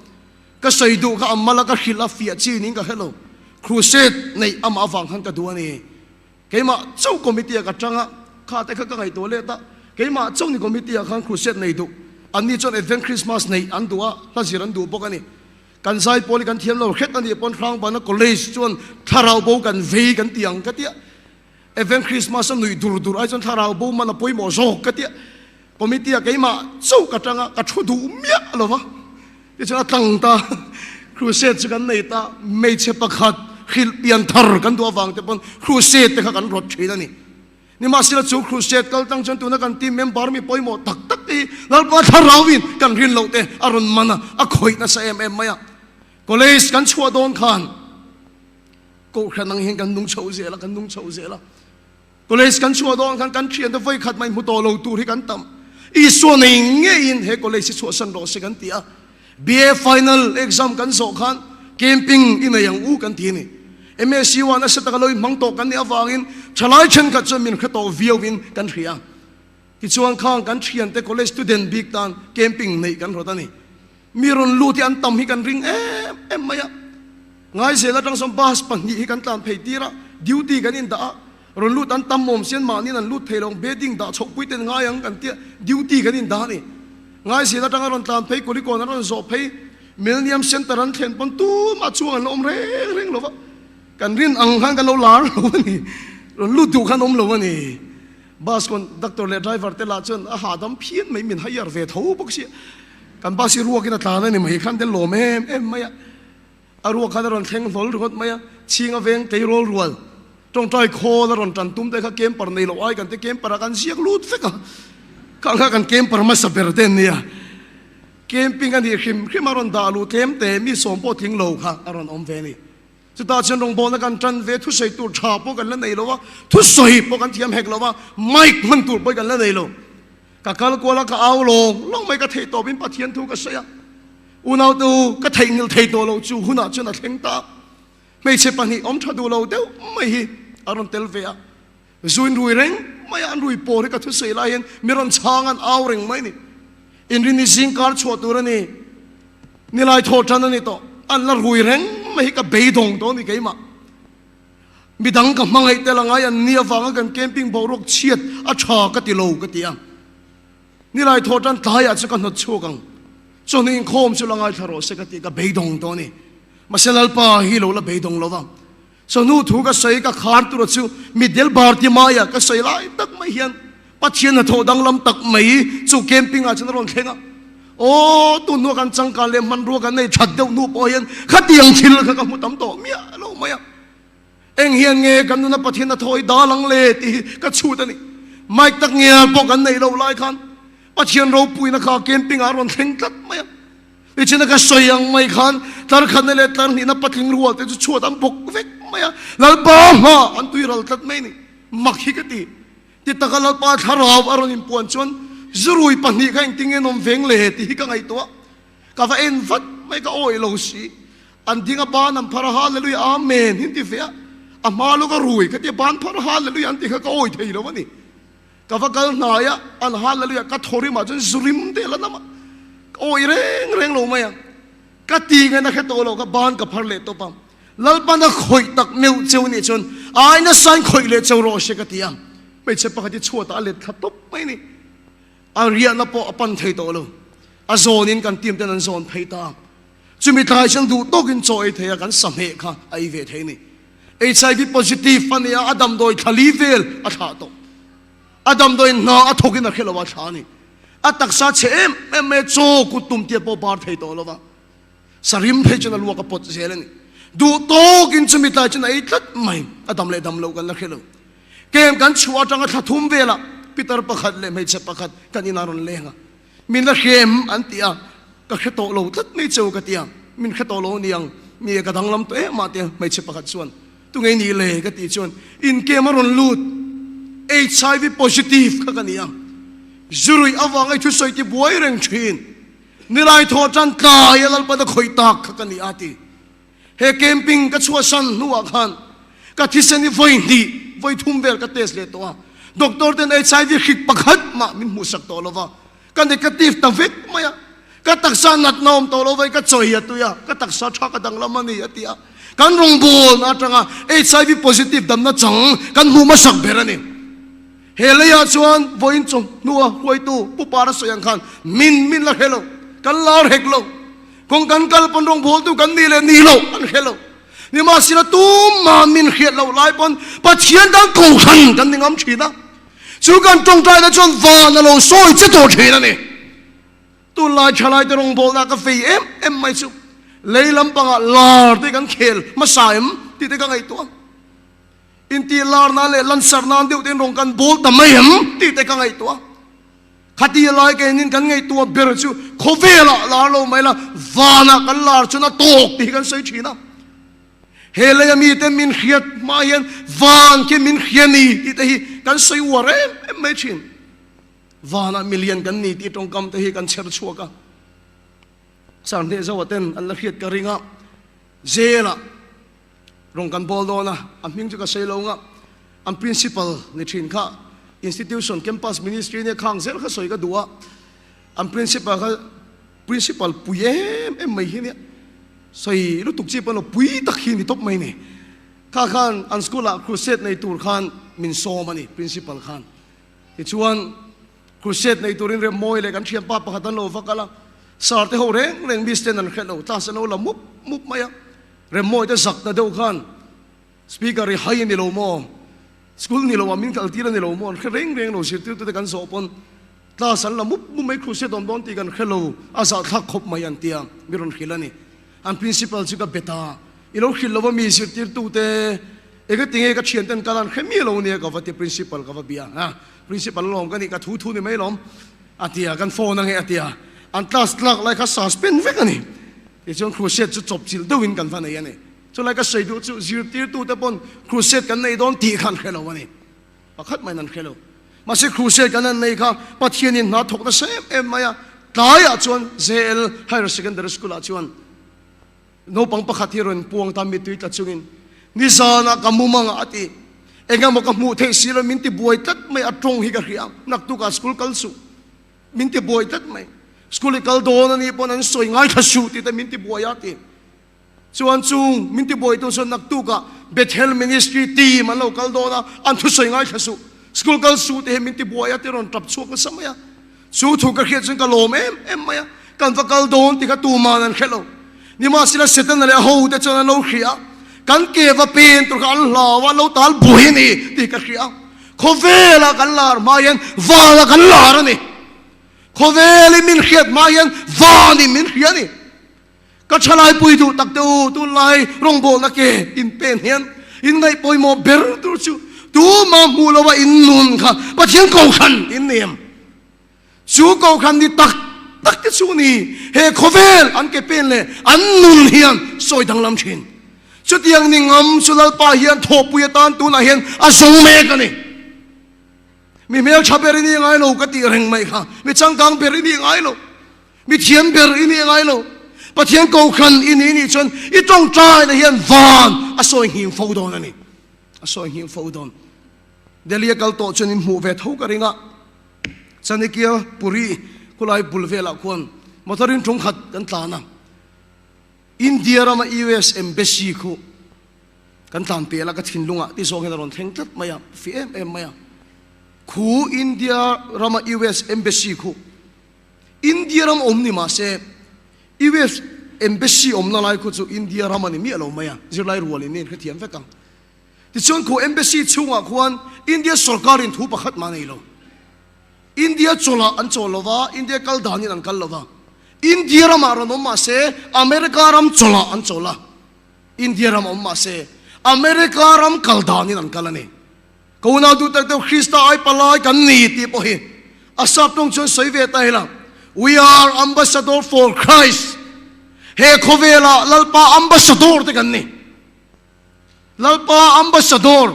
ka sawi duh kha a mal a, ka hrilh a, fiah chi niin ka hre lo. Crusade neih amah avang khan ka duh a ni. Keimah chauh committee ah ka tang a, kha te kha ka ngaihtuah let a, keimah chauh ni committee ah khan crusade nei duh. Anni chuan Advent Christmas neih an duh a, hla zir an duh bawk a ni. Kan zai pawl hi kan thiam lo hret a nih pawn Hrangbana College chuan thlarau bo kan vei kan ti ang ka tia. Advent Christmas a nuih dur dur ai chuan thlarau bo man a pawimawh zawk ka tia. Committee ah keimah chauh ka tang a, ka thu duh miah lo va. Tichuan a tlang ta, crusade chu kan nei ta, hmeichhe pakhat hrilh pian thar kan duh avang te pawn crusade te kha kan rawt thin a ni. Nimahsela chu crusade kal tang chuan tuna kan team member mi pawimawh tak tak te hi Lalpa thlarauin kan rin loh te a rawn man a, a khawih nasa em em mai a. College kan chhuah dawn khan Kohhran ang hian kan nung chho zel a, kan nung chho zel a. College kan chhuah dawn khan kan thiante vawi khat mai hmu tawh lo tur hi kan tam. Isua nei ngeiin he college hi chhuahsan rawh se kan ti a. BA final exam kan zawh khan camping i nei ang u kan ti a ni. MSU ah nasa taka lo inhmang tawh kan nih avangin thalai thenkhat chuan min hre tawh viauin kan hria. Tichuan khang kan thiante college student bik tan camping neih kan rawt a ni. Mi rawn lut hi an tam hi kan ring em em mai a. Ngaizel atang sawn bus pahnih hi kan tlan phei tir a, duty kan indah a, rawn lut an tam awm sian mahniin an lut thei lo ang, bedding dah chhoh pui ten ngai ang kan tia duty kan indah a ni. Ngaizel atanga rawn tlan phei Kulikawn an rawn zawh phei Millennium Centre an thlen pawn tumah chhuang an la awm reng reng lo va, kan rin ang khan kan lo lar lo a ni, rawn lut duh khan awm lo a ni. Bus conductor leh driver te lah chuan a hahdam phian mai min hire ve tho bawk sia. Kan bus hi ruakin a tlan a ni mai khan te lawm em em mai a. A ruak khan a rawn thleng hlawl ringawt mai a, chhing a veng tleirawl rual tawngtai khawl a rawn tan tum te kha camper nei loh ai kan te camper ah kan ziak lut vek a. Khang kha kan camper hmasa ber te an nia. Camping a nih hrim hrim a rawn dah luh tlem te mi sawm pawh tling lo kha a rawn awm ve a ni. Chutah chuan rawngbawlna kan tan ve, thusawi tur tha pawh kan la nei lo a, thusawi pawh kan thiam hek lo a, mic hman tur pawh kan la nei lo. Ka kal kual a, ka au lawng lawng mai, ka theih tawpin Pathian thu ka sawi a. Unaute u, ka theihnghilh thei tawh lo chu hunah chuan a thleng ta. Hmeichhe pahnih awm tha duh lo deuh mai hi a rawn tel ve a. Zuin rui reng mai a, an rui pawr hi ka thusawi lai hian mi rawn chhang an au reng mai a ni. Inrinni zing kar chhuah tur a ni, nilai thaw tan a ni tawh, an la rui reng mai hi ka beidawng tawh a ni keimah. Midang ka hmangaih tel angai an ni avanga kan camping boruak chhiat a tha ka ti lo ka ti a. Nilai thaw tan tlaiah chu ka hnawt chhuak ang, chawhnu inkhawm chu la ngaithla rawh se ka ti, ka beidawng tawh a ni. Mahse Lalpa hi lo la beidawng lo va. Chawhnu thu ka sawi ka khar tura chu mitdel Bartimaia ka sawi lai tak mai hian Pathian hnathawh danglam tak mai chu camping ah chuan a rawn thleng a. Aw, tun hnua kan changkan leh hmanrua kan nei that deuh hnu pawh hian khatiang thil kha ka hmu tam tawh miah lo mai a. Eng hian nge kan nuna Pathian hnathawh hi dal ang le tih hi ka chhut a ni. Mic tak ngial pawh kan neih loh lai khan Pathian ropuina kha camping ah a rawn thleng tlat mai a. Tichuan ka sawi ang mai khan tlar khatna leh tlar hnihna patling rual te chu chhuat an bawk vek mai a, Lalpa hma an tui ral tlat mai a ni. Mak hi ka ti. Ti taka Lalpa thlarau a rawn inpuan chuan zurui pahnih kha engtin nge an awm veng le tih hi ka ngaihtuah. Ka va en vat mai ka awih lo si. An ding a ban an phar a Hallelujah Amen hi an ti ve a. A hma lawk a rui ka ti a ban phar a Hallelujah an ti kha ka awih thei lo a ni. Ka va kal hnai a, an hallelujah ka thaw rimah chuan zu rim te la nam a, ka awih reng reng lo mai a, ka ti ngaihna hre tawh lo, ka ban ka phar leh tawp a, Lalpan a khawih tak meuh cheu nih chuan ai nasa in khawih leh cheu rawh se ka ti a, hmeichhe pakhat hi chhuatah a let thla tawp mai a ni, a riahna pawh a pan thei tawh lo, a zawnin kan team ten an zawn phei ta. Chumi tlai chuan duh tawkin chaw ei thei a, kan sahmeh kha a ei ve thei a ni. HIV positive a nia, a damdawi thla li vel a thlah tawh. A damdawi hna a thawkin a hre lo a thla a ni. A taksa chhe em em mai a, chaw kut tum tiat pawh bar thei tawh lo va. Sarim phei chuan a luak a pawt zel a ni. Duh tawkin chumi tlai chuan a ei tlat mai, a dam leh dam lo kan la hre lo. Kem kan chhuah atanga thla thum velah pitar pakhat leh hmeichhe pakhat kan inah rawn leng a. Min la hre em? an ti a, ka hre tawh lo tlat mai cheu ka ti a, min hre tawh lo a niang, ni ka danglam tawh em a tia hmeichhe pakhat chuan tunge ni le ka tih chuan inkem a rawn lut, HIV positive kha ka ni a, zuruih avanga i thusawi ti buai reng thin, nilai thaw tan tlai a Lalpan a khawih tak kha ka ni a ti. He camping ka chhuahsan hnuah khan ka thisen hi vawi hnih, vawi thum vel ka test leh tawh a. Doctor ten HIV hrik pakhat mah min hmuhsak tawh lo va, ka negative ta vek mai a. Ka taksa natna awm tawh lo vai ka chawi a tui a, ka taksa tha ka danglam a ni a ti a. Kan rawngbawlna atanga HIV positive damna chang kan hmuh hmasak ber a ni. He leiah chuan vawiin chawhnua hruaitu Pu Para sawi ang khan min min la hre lo, kan lar hek lo. Kawng kan kal pawn rawngbawltu kan nih leh nih loh an hre lo. Nimahsela tumah min hriat loh lai pawn Pathian kan kohhran kan ni ngam thin a. Chu kan tawngtaina chuan van a lo sawi che tawh thin a ni. Tunlai thalaite rawngbawlna ka fei em em mai chu lei lampangah lar te kan khel hmasa em tih te ka ngaihtuah a. Intih lar nan leh lansar nan deuh tein rawng kan bawl ta mai em tih te ka ngaihtuah a. Khati lai keinin kan ngaihtuah ber chu khawvelah lar lo mai la, vanah kan lar chuan a tawk tih hi kan sawi thin a. He leia mite min hriat hma hian van khi min hria ni tih te hi kan sawi uar em em mai thin. Vanah milian kan ni tih tawngkam te hi kan chher chhuak a. Sarhneh zoa ten an la hriat ka ring a, jail-ah Rawng kan bawl dawn a, a hming chu ka sawi lo nga, an principal ni thin kha institution campus ministry nia khang zel kha sawi ka duh a, an principal kha principal pui em em mai hi nia, sawi lutuk chi pawh lo pui tak hi ni tawp mai ni, kha khan an school ah crusade nei tur khan min sawm a ni principal khan, tichuan crusade nei turin Remmawi leh kan thianpa pakhat an lo va kal a, sir te ho reng reng miss ten an hre lo, class an lo la mup mup mai a. Remmawi te zak ta deuh khan speaker i hai a ni lo maw? School ni lo ah min kal tir a ni lo maw? An hre reng reng lo zirtirtu te kan zawh pawn class an la mup mup mai crusade awm dawn tih kan hre lo a zahthlak khawp mai an tia mi rawn hrilh a ni. An principal chu ka bet a, i lo hrilh lo a mi zirtirtu te engati nge ka thian ten kal an hre mi lo nia ka va ti principal ka va bia a, principal alawm ka nih ka thu thu ni mai lawm a tia kan phone ange a tia. An class tlak lai kha suspend vek a ni. Tichuan crusade chu chawpchilh deuhin kan va nei a ni. Chulai ka sawi duh chu zirtirtute pawn crusade kan nei dawn tih kha an hre lo a ni. Pakhat maiin an hre lo. Mahse crusade kan han nei kha Pathianin hna thawk nasa em em mai a. Tlaiah chuan JL Higher Secondary School ah chuan naupang pakhat hi rawn puang ta mittui tla chungin nizanah ka mumang ah a ti. Engemaw ka hmuh theih si lo min ti buai tlat mai a tawng hi ka hria. Naktukah school kal suh. Min ti buai tlat mai. School i kal dawn a nih pawn an sawi ngaithla suh tih te min ti buai a ti. Chuan chung min ti buaitu chuan naktukah Bethel Ministry team an lo kal dawn a, an thusawi ngaithla suh. School kal suh te hi min ti buai a ti rawn tap chhuak nasa mai a. Chu thu ka hriat chuan ka lawm em em mai a. Kan va kal dawn ti kha tuman an hre lo. Nimahsela Setana leh a hote chuan an lo hria a, kan ke va pen tur kha an hlau a, an lo tal buai a ni tih ka hria a. Khawvela kan lar hma hian vana kan lar a ni. Khawvelin min hriat hma hian vanin min hria a ni. Ka thalaipui duh tak te u, tunlai rawngbawlna ke in pen hian in ngaih pawimawh ber tur chu tuma hmuh loha in nun kha Pathian Kohhran in ni em? Chu Kohhran ni tak tak te chu ni he khawvel an ke pen leh an nun hian sawi danglam thin. Chutiang ni ngam chu Lalpa hian thawhpui atan tunah hian a zawng mek a ni. Mi hmeltha ber i ni ngai lo ka tih reng mai kha, mi changkang ber i ni ngai lo. Mi thiam ber i nih ngai lo. Pathian Kohhran i nih nih chuan i tawngtaina hian van a sawi nghing fo dawn a ni. A sawi nghing fo dawn. Delhi a kal tawh chuan in hmuh ve tho ka ring a. Chanikia Puri khulai bul velah khuan motor in ṭhung khat kan tlan a. India rama US Embassy khu kan tlan pel a, ka thinlungah ti zawng hian a rawn thleng tlat mai a, fi em em mai a. Khu India rama US Embassy khu India ram awm ni mah se, US Embassy awmna lai khu chu India ram a ni miah lo mai a, zirlai rual in in hrethiam vek ang. Tichuan khu Embassy chhungah khuan India sawrkarin thu pakhat mah nei lo. India chawlhah an chawl lo va, India kal danin an kal lo va. India ramah rawn awm mah se, America ram chawlhah an chawl a. India ram awm mah se, America ram kal danin an kal a ni. Ka unau duh tak deuh Krista ai palai kan ni tih pawh hi a sap tawng chuan sawi ve ta ila, We are ambassador for Christ. He khawvelah Lalpa ambassador te kan ni. Lalpa ambassador.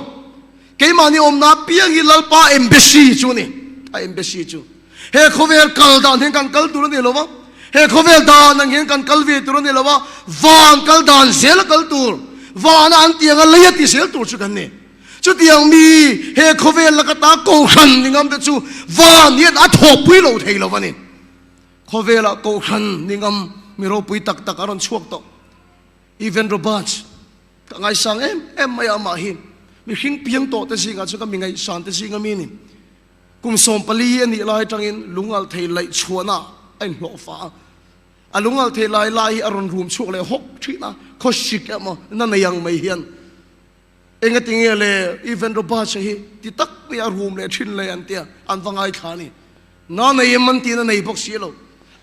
Keimahni awmna piang hi Lalpa embassy chu a ni. A embassy chu. He khawvel kal dan hian kan kal tur a ni lo va, he khawvel dan ang hian kan kal ve tur a ni lo va, van kal dan zel a kal tur, vana an tiang a lei a ti zel tur chu kan ni. Chutiang mi he khawvel laka ta Kohhran ni ngam te chu van hian a thawhpui lo thei lo a ni. Khawvelah Kohhran ni ngam mi ropui tak tak a rawn chhuak tawh. Evan Roberts ka ngaisang em em mai a, amah hi mihring piang tawh te zingah chuan ka mi ngaihsan te zinga mi a ni. Kum 14 a nih lai atangin lungalh thei laih chhuahna a inhlawh fa a. A lungalh thei lai lai hi a rawn rum chhuak leh hawk thin a, khawsik emaw na nei ang mai hian. Engati nge le Evan Roberts-a hi ti tak mai a rum leh thin le an tia, an va ngaithla a ni. Na nei em an tiin a nei bawk si lo.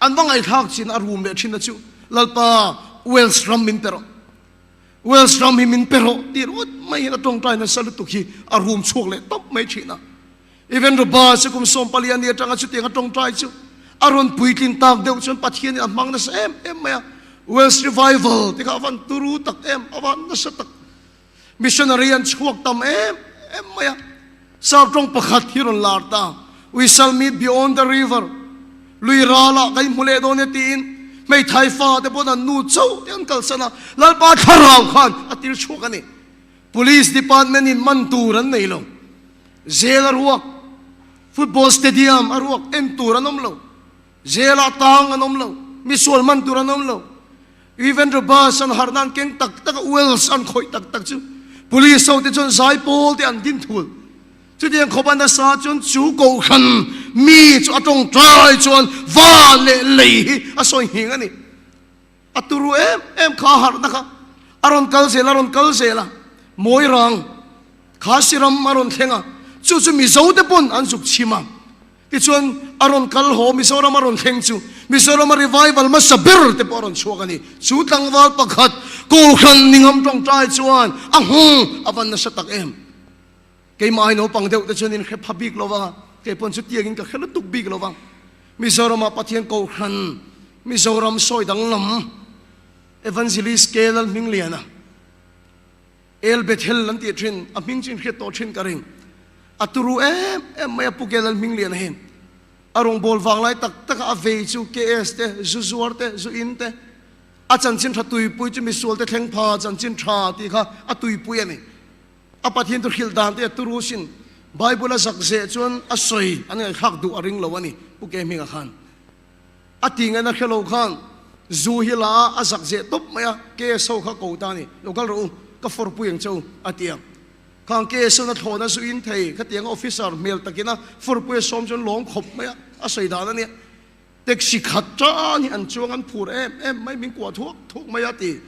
An va ngaithlak chin a rum leh thin a chu, Lalpa, Wales ram min pe rawh. Wales ram hi min pe rawh tih ringawt mai hian a tawngtai nasa lutuk hi a rum chhuak leh tawp mai thin a. Evan Roberts-a kum 14 a ni atanga chutiang a tawngtai chu a rawn puitlin tak deuh chuan Pathianin a hmang nasa em em mai a. Wales Revival te kha a van turu tak em, a van nasa tak. Missionary an chhuak tam em em mai a, Sap tawng pakhat hi rawn lar ta, We shall meet beyond the river, lui ralah kan inhmu leh dawn e tiin hmeithai fa te pawn an nu chauh te an kalsan a, Lalpa thlarau khan a tir chhuak a ni. Police department in man tur an nei lo, jail a ruak, football stadium a ruak, en tur an awm lo, jail ah tang an awm lo, misual man tur an awm lo. Even Robust an harh nan keng tak tak a Wells an khawih tak tak chu Police ho te chuan zai pawl te an din thul. Chutiang khawp a nasa chuan chu kohhran mi chu a tawngtai chuan van leh lei hi a sawi nghing a ni. A turu em em kha a harhna kha a rawn kal zel a rawn kal zel a, Mawirang kha siram a rawn thleng a, chu chu Mizo te pawn an zuk chhim a. Tichuan, a rawn kal haw Mizoram a rawn thleng chu Mizorama revival hmasa ber te pawh a rawn chhuak a ni. Chu tlangval pakhat Kohhran Ningam tawngtai chuan a nghawng a van nasa tak em. Keimah ai naupang deuh te chuan in hre pha bik lo vang a, kei pawn chutiangin ka hre lutuk bik lo vang. Mizorama Pathian Kohhran, Mizoram sawi danglam Evangelist K Lalhmingliana, El Bethel an tih thin, a hming chu inhriat tawh thin ka ring. A turu em em mai a Pu K Lalhmingliana hi. A rawngbâwl vang lai tak taka a vei chu KS te, zu zuar te, zu in te, a chanchin tha tuipui chu misual te thleng pha chanchin tha tih kha a tuipui a ni. A Pathian chu hrilh dan te a turu sin. Bible a zak zeh chuan a sawi an ngaihthlak duh a ring lo a ni, Pu Ke Hminga khan. A ti ngaihna hre lo khan zu hi la a, a zak zeh tawp mai a, KS ho kha ko ta a ni, lo kal rawh u, ka fawrpui ang che u, a ti a. Khang KS ho na thlawhna zu in thei, khatianga officer hmel takina fawrpui a sawm chuan lawm khawp mai a, a sawi dan a nia. Taxi khat tan hi an chuang an phur em em mai, min kuah thuak thuak mai a ti.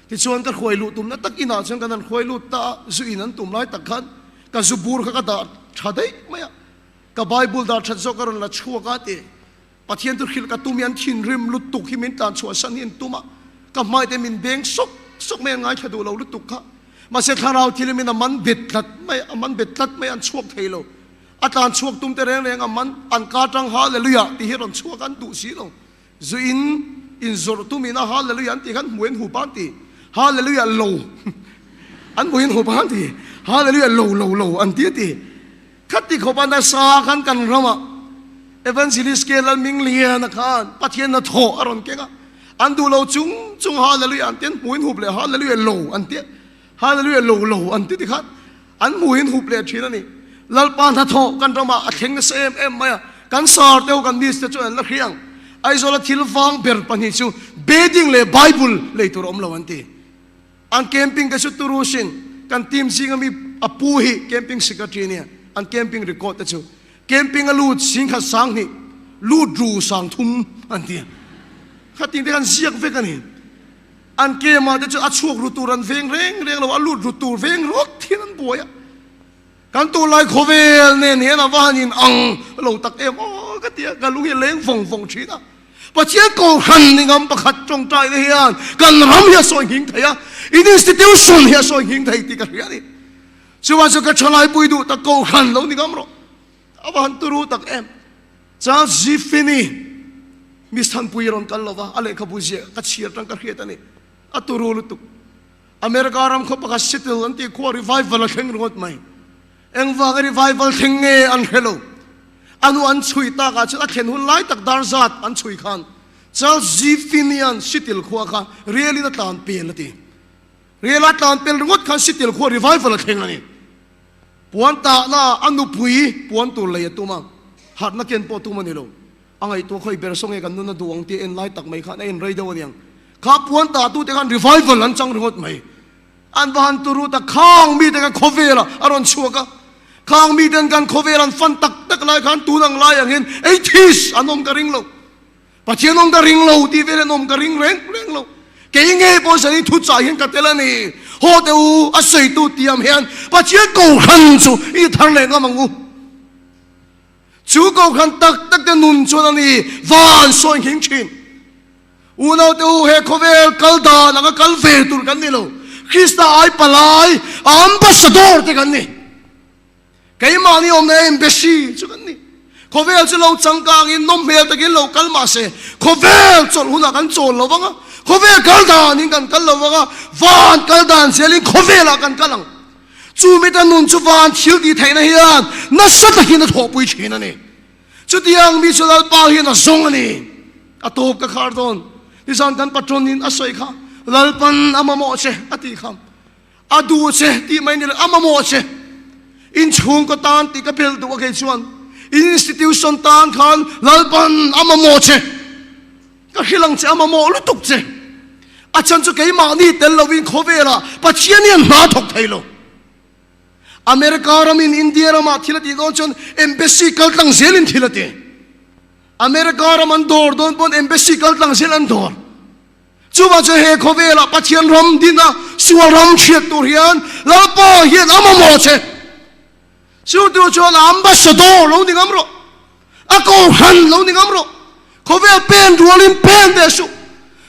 Tichuan ka hruai luh tumna tak inah chuan kan han hruai lut ta a, zu in an tum lai tak khan ka zu bur kha ka dah tha daih mai a, ka Bible dah that zawk a rawn la chhuak a ti. Pathian chu hrilh ka tum hi an thinrim lutuk hi min tlan chhuah san hi an tum a, ka hmai te min beng sawk sawk mai an ngaithla duh lo lutuk kha. Mahse thlarau thil hi min a man bet tlat mai a, a man bet tlat mai a, an chhuak thei lo. A tlan chhuak tum te reng reng a man an ka tang Hallelujah tih hi rawn chhuak an duh si lo. Zu in in zawrh tum ina Hallelujah an tih khan hmuh in hup an ti. Hallelujah lo an hmuh in hup an ti. Hallelujah lo lo lo an ti a ti. Khati khawp a nasa khan kan ramah Evangelist K Lalmingliana khan Pathian hnathawh a rawn keng a. An duh lo chung chung Hallelujah an ti an hmuh in hup leh Hallelujah lo an ti a. Hallelujah lo lo an ti ti khan An hmuhin hup leh thin a ni. Lalpa hnathawh kan ramah a thleng nasa em em mai a, kan sar te ho kan miss te chuan an la hria ang. Aizawla thil vang ber pahnih chu bedding leh Bible lei tur a awm lo an ti. An camping te chu Turusin kan team zinga mi a pu hi camping secretary a nia, an camping record te chu camping a lut singkhat sanghnih, lut ru sangthum an ti a. Khatin te khan ziak vek a ni. An kema te chu a chhuak ru tur an veng reng reng lo, a lut ru tur veng rawt hian an buai a. Kan tunlai khawvel nen hian a va han in ang lo tak em aw ka ti a, ka lung hi a leng vawng vawng thin a. Pathian Kohhran ni ngam pakhat tawngtaina hian kan ram hi a sawi nghing thei a, in institution hi a sawi nghing thei tih ka hria a ni. Chuan chu ka thalaipui duh tak Kohhran lo ni ngam rawh. A va han turu tak em. Charles G. Finney, Miss Thanpui rawn kal lova, a lehkhabu ziah ka chhiar tang ka hriat a ni. A turu lutuk. America ram khaw pakhat Seattle an tih khua revival a thleng ringawt mai. Engvanga revival thleng nge an hre lo. A nu an chhui takah chuan a thlen hun lai tak dar zat an chhui khan Charles G. Finney-a'n Seattle khua kha rialin a tlan pel a ti. Rial a tlan pel ringawt khan Seattle khua revival a thleng a ni. Puan tahna a nupui puan tur lei a tum a, harhna ken pawh tum a ni lo. A ngaihtuah khawi ber saw nge kan nun a duh ang tih a en lai tak mai khan a en rei deuh a niang. Kha puan tahtute khan revival an chang ringawt mai. An va han turu ta khang mite kha khawvelah a rawn chhuak a. Khang miten kan khawvel an fan tak tak lai khan tun ang lai ang hian atheist an awm ka ring lo. Pathian awm ka ring lo tih vel hian awm ka ring reng reng lo. Kei ngei pawh zan in thu chah hian ka tel a ni. Haw teh u, a sawitu tiam hian Pathian kohhran chu i thar leh ngam ang u. Chu kohhran tak tak te nun chuan a ni van sawi nghing thin. Unau te u, he khawvel kal dan anga kal ve tur kan ni lo. Krista ai palai, ambassador te kan ni. Keimahni awmna embassy chu kan ni. Khawvel chu lo changkangin nawm hmel takin lo kal mah se, khawvel chawlh hunah kan chawl lo vang a, khawvel kal danin kan kal lo vang a, van kal dan zelin khawvelah kan kal ang. Chu mita nun chu van thil tih theihna hian nasa takin a thawhpui thin a ni. Chutiang mi chu Lalpa hian a zawng a ni. A tawp ka khar dawn. Nizan kan patronin a sawi kha, Lalpan a mamawh che a tih kha. A duh che tih mai ni lo, a mamawh che. Inchhungkaw tan tih ka belh duh a kei chuan institution tan khan Lalpan a mamawh che. Ka hrilh ang che a mamawh lutuk che. A chhan chu keimahni tel lovin khawvelah Pathian hian hna thawk thei lo. America ramin India ramah thil a tih dawn chuan embassy kal tlang zelin thil a ti. America ram an dawr dawn pawn embassy kal tlang zel an dawr. Chuvang chuan he khawvelah Pathian ram dina sual ram hriat tur hian Lalpa hian a mamawh che. Chu tur chuan a ambassador lo ni ngam rawh. A kohhran lo ni ngam rawh. Khawvel pen rualin pen ve suh.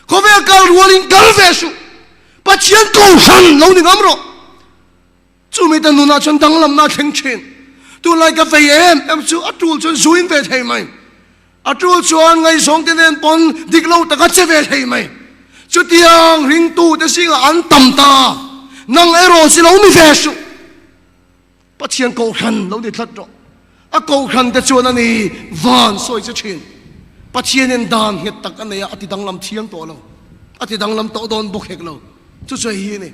Khawvel kal rualin kal ve suh. Pathian kohhran lo ni ngam rawh. Chumi te nunah chuan danglamna a thleng thin. Tunlai ka vei em em chu a tul chuan zuin ve thei mai. A tul chuan ngaihzawngte nen pawn dik lo taka che ve thei mai. Chutiang ringtute zingah an tam ta. Nang erawh chi lo ni ve suh. Pathian kohhran lo ni tlat rawh. A kohhran te chuan a ni van sawi che thin. Pathianin dan nghet tak a nei a, a ti danglam thiang tawh lo. A ti danglam tawh dawn bawk hek lo. Chu chu hei hi a ni.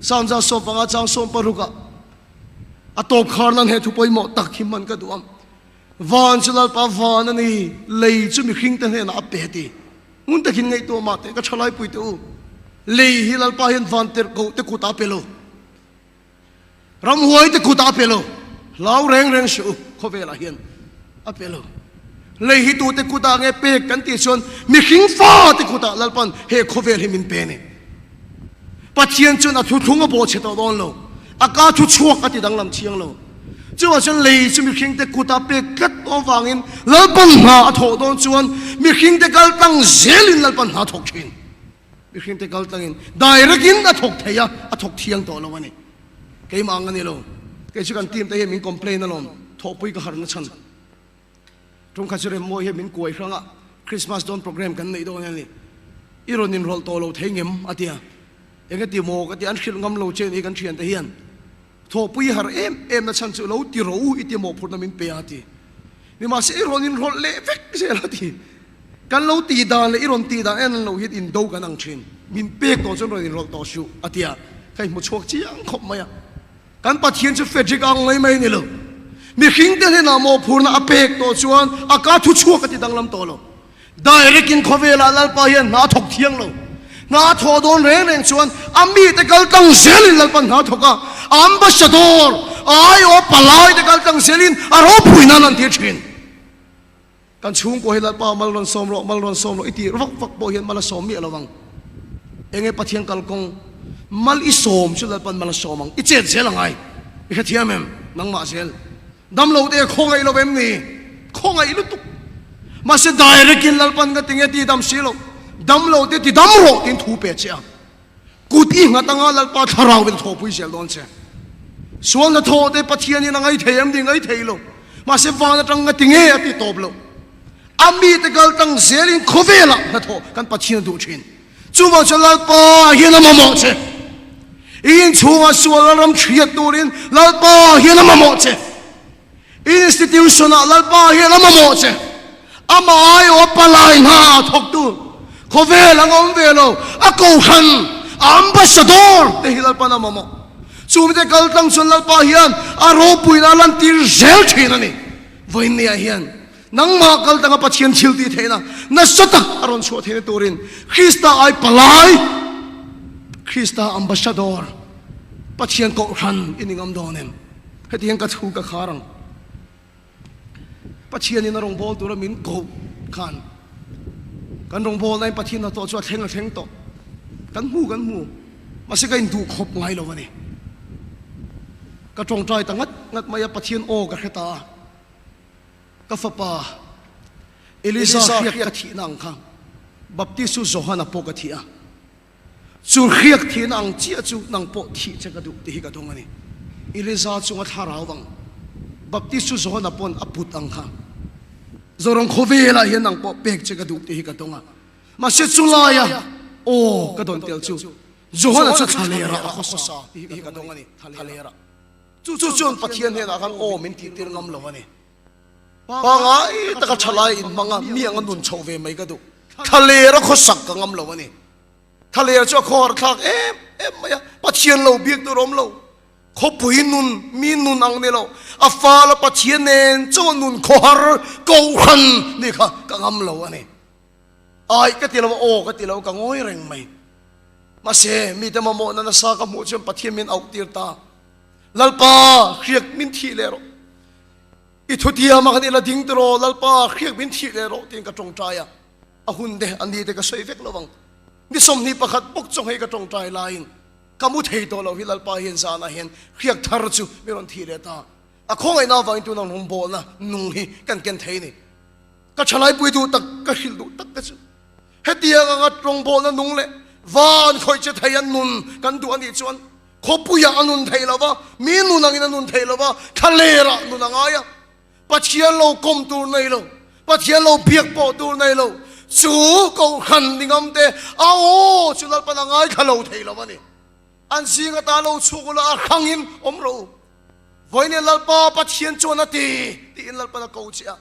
Samza 15 chang 16 ah a tawp khar nan he thu pawimawh tak hi hman ka duh ang. Van chu Lalpa van a ni, lei chu mihringte hnenah a pe ti. Ngun takin ngaihtuah mah teh ka thalaipui teh u. Lei hi Lalpa hian van tirhkoh te kutah a pe lo. Ramhuai te kutah a pe lo. Hlau reng reng hre u, khawvelah hian a pe lo. Lei hi tute kutah nge pek kan tih chuan mihring fa te kutah Lalpan he khawvel hi min pe a ni. Pathian chuan a thuthlung a bawhchhe tawh dawn lo. A ka thu chhuak a ti danglam chiang lo. Chuvang chuan lei chu mihringte kuta pek tlat tawh avangin Lalpan hna a thawh dawn chuan mihringte kal tlang zelin Lalpan hna a thawk thin. Mihringte kal tlangin direct in a thawk thei a, a thawk thiang tawh lo a ni. Keimah ang a ni lo. Kei chu kan team te hian min complain alawm, thawhpui ka harhna chhan. Tumkhat chu Remmawi hian min kuai hrang a, Christmas dawn program kan neih dawn a ni. I rawn inrawlh tawh lo thei ngem? a ti a. Eng ati maw ka ti a, an hrilh ngam lo che ni kan thiante hian. Thawhpui har em em na chhan chu lo ti rawh u i ti mawhphurhna min pe a ti. Nimahse i rawn inrawlh leh vek zel a ti. Kan lo tih dan leh i rawn tih dan en an lo hian indo kan ang thin. Min pek tawh chuan rawn inrawlh tawh suh a ti a, ka inhmu chhuak chiang khawp mai a. Kan Pathian chu Frederick ang mai mai a ni lo. Mihringte hnenah mawhphurhna a pek tawh chuan a ka thu chhuak a ti danglam tawh lo. Direct in khawvelah Lalpa hian hna a thawk thiang lo. Hna a thawh dawn reng reng chuan a mite kal tlang zelin Lalpan hna a thawk a, ambassador, aiawh palaite kal tlang zelin a ropui nan an tir thin. Kan chhungkua hi Lalpa mal rawn sawm rawh, mal rawn sawm rawh i tih vak vak pawh hian mal a sawm miah lo ang. Enge Pathian kalkawng mal i sawm chu Lalpan mal a sawm ang. I chet zel a ngai. I hrethiam em? Nangmah zel. Damlo te khawngaih lo em ni? Khawngaih lutuk. Mahse direct in Lalpan ka ti nge ti dam si lo. Damlo te ti dam rawh tiin thu pe che a. Kut i nghat anga Lalpa thlarau in thawhpui zel dawn che. Sual hnathawh te Pathian in a ngai thei em ni? Ngai thei lo. Mahse van atang nga ti nge a ti tawp lo. A mite kal tang zel in khawvel ah hnathawh kan Pathian a duh thin. Chuvang chuan Lalpa hian a mamawh che. I inchhungah sual a ram thiat turin Lalpa hian a mamawh che. Institution-ah Lalpa hian a mamawh che. Amah aiawh a palai hna a thawktu khawvel ang a awm ve lo. A kohhran, a ambassador te hi Lalpa'n a mamawh. Chumite kaltlang chuan Lalpa hian a ropuina a lantir zel thin a ni. Vawiinniah hian Nangmah kal tanga Pathian thil tih theihna nasa tak a rawn chhuah theihna turin Krista ai palai, Krista ambassador, Pathian kohhran i ni ngam dawn em? Heti hian ka thu ka khar ang. Pathianin a rawngbâwl tura min koh khan kan rawngbâwlnain Pathian hnathawh chu a thleng a thleng tawh. Kan hmu kan hmu. Mahse ka induh khawp ngai lo a ni. Ka tawngtai ta ngat ngat mai a, Pathian aw ka hre ta a. Ka fapa Elisa hriak ka thihna ang kha Baptist chu Johana pawh ka thih a, chu hriak thihna ang chiah chu nang pawh thih che ka duh tih hi ka dawng a ni. Elisa chunga thlarau ang Baptist chu Johana pawn a put ang kha Zoram khawvelah hian nang pawh pek che ka duh tih hi ka dawng a. Mahse chulaia aw ka dawn tel chu Johana chu thlalerah a khawsa tih hi ka dawng a ni, thlalerah. Chu chu chuan Pathian hnenah khan aw min tih tir ngam lo a ni. Pangai taka thalai in hmang a, mi anga nun chhoh ve mai ka duh. Thlaler a khawsak ka ngam lo a ni. Thlaler chu a khawhar thlak em em mai a, Pathian lo biak tur awm lo. Khawpui nun, mi nun ang ni lo, a fala Pathian nen chuan nun khawhar kohhran ni kha ka ngam lo a ni. Ai ka ti lo a, aw ka ti lo, ka ngawi reng mai. Mahse, mite mamawhna nasa ka hmuh chuan Pathian min auh tir ta. Lalpa, hriak min thih leh rawh. I thutiam a kan ila ding tiraw, Lalpa, hriak min thih leh rawh tiin ka tawngtai a. A hun te, a ni te ka sawi vek lo ang. Ni 21 bawk chu hei ka tawngtai laiin ka mu thei tawh lo hi Lalpa hian zanah hian hriak thar chu min rawn thih leh ta. A khawngaihna avangin tuna rawngbawlna nung hi kan ken thei a ni. Ka thalaipui duh tak, ka hrilh duh tak te chu hetiang anga rawngbawlna nung leh van khawih che thei a nun kan duh a nih chuan khawpuiah a nun thei lo va, mi nun angin a nun thei lo va, thlalerah nun a ngai a, Pathian lo kawm tur nei lo. Pathian lo biak pawh tur nei lo chu Kohhran ni ngam te a aw chu Lalpan a ngaithla lo thei lo a ni. An zing ata lo chhuk ula a hrangin awm rawh u. Vawiin Lalpa Pathian chuan a ti tiin Lalpan a ko che a.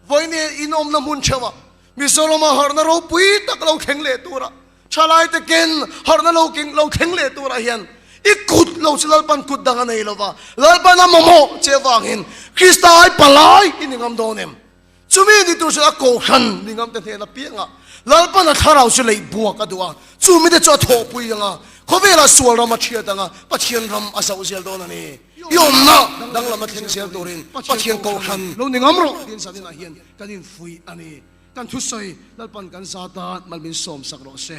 Vawiin in awmna hmun theuhah Mizorama harhna ropui tak lo thleng leh turah Thalaite ken harhna lo keng lo thleng leh turah hian i kut lo chu Lalpan kut dang a nei lo va, Lalpan a mamawh che avangin Krista ai palai i ni ngam dawn em? Chumi ni tur chuan a kohhran ni ngamte hnen apiangah Lalpan a thlarau chu leih buak a duh a, chumite chu a thawhpui ang a, khawvelah sual ram a thiat ang a, Pathian ram a zoh zel dawn a ni. I awmna danglam a thleng zel turin Pathian kohhran lo ni ngam rawh tiin zaninah hian kan infuih a ni. Kan thusawi Lalpan kan zat a, mal min sawmsak rawh se.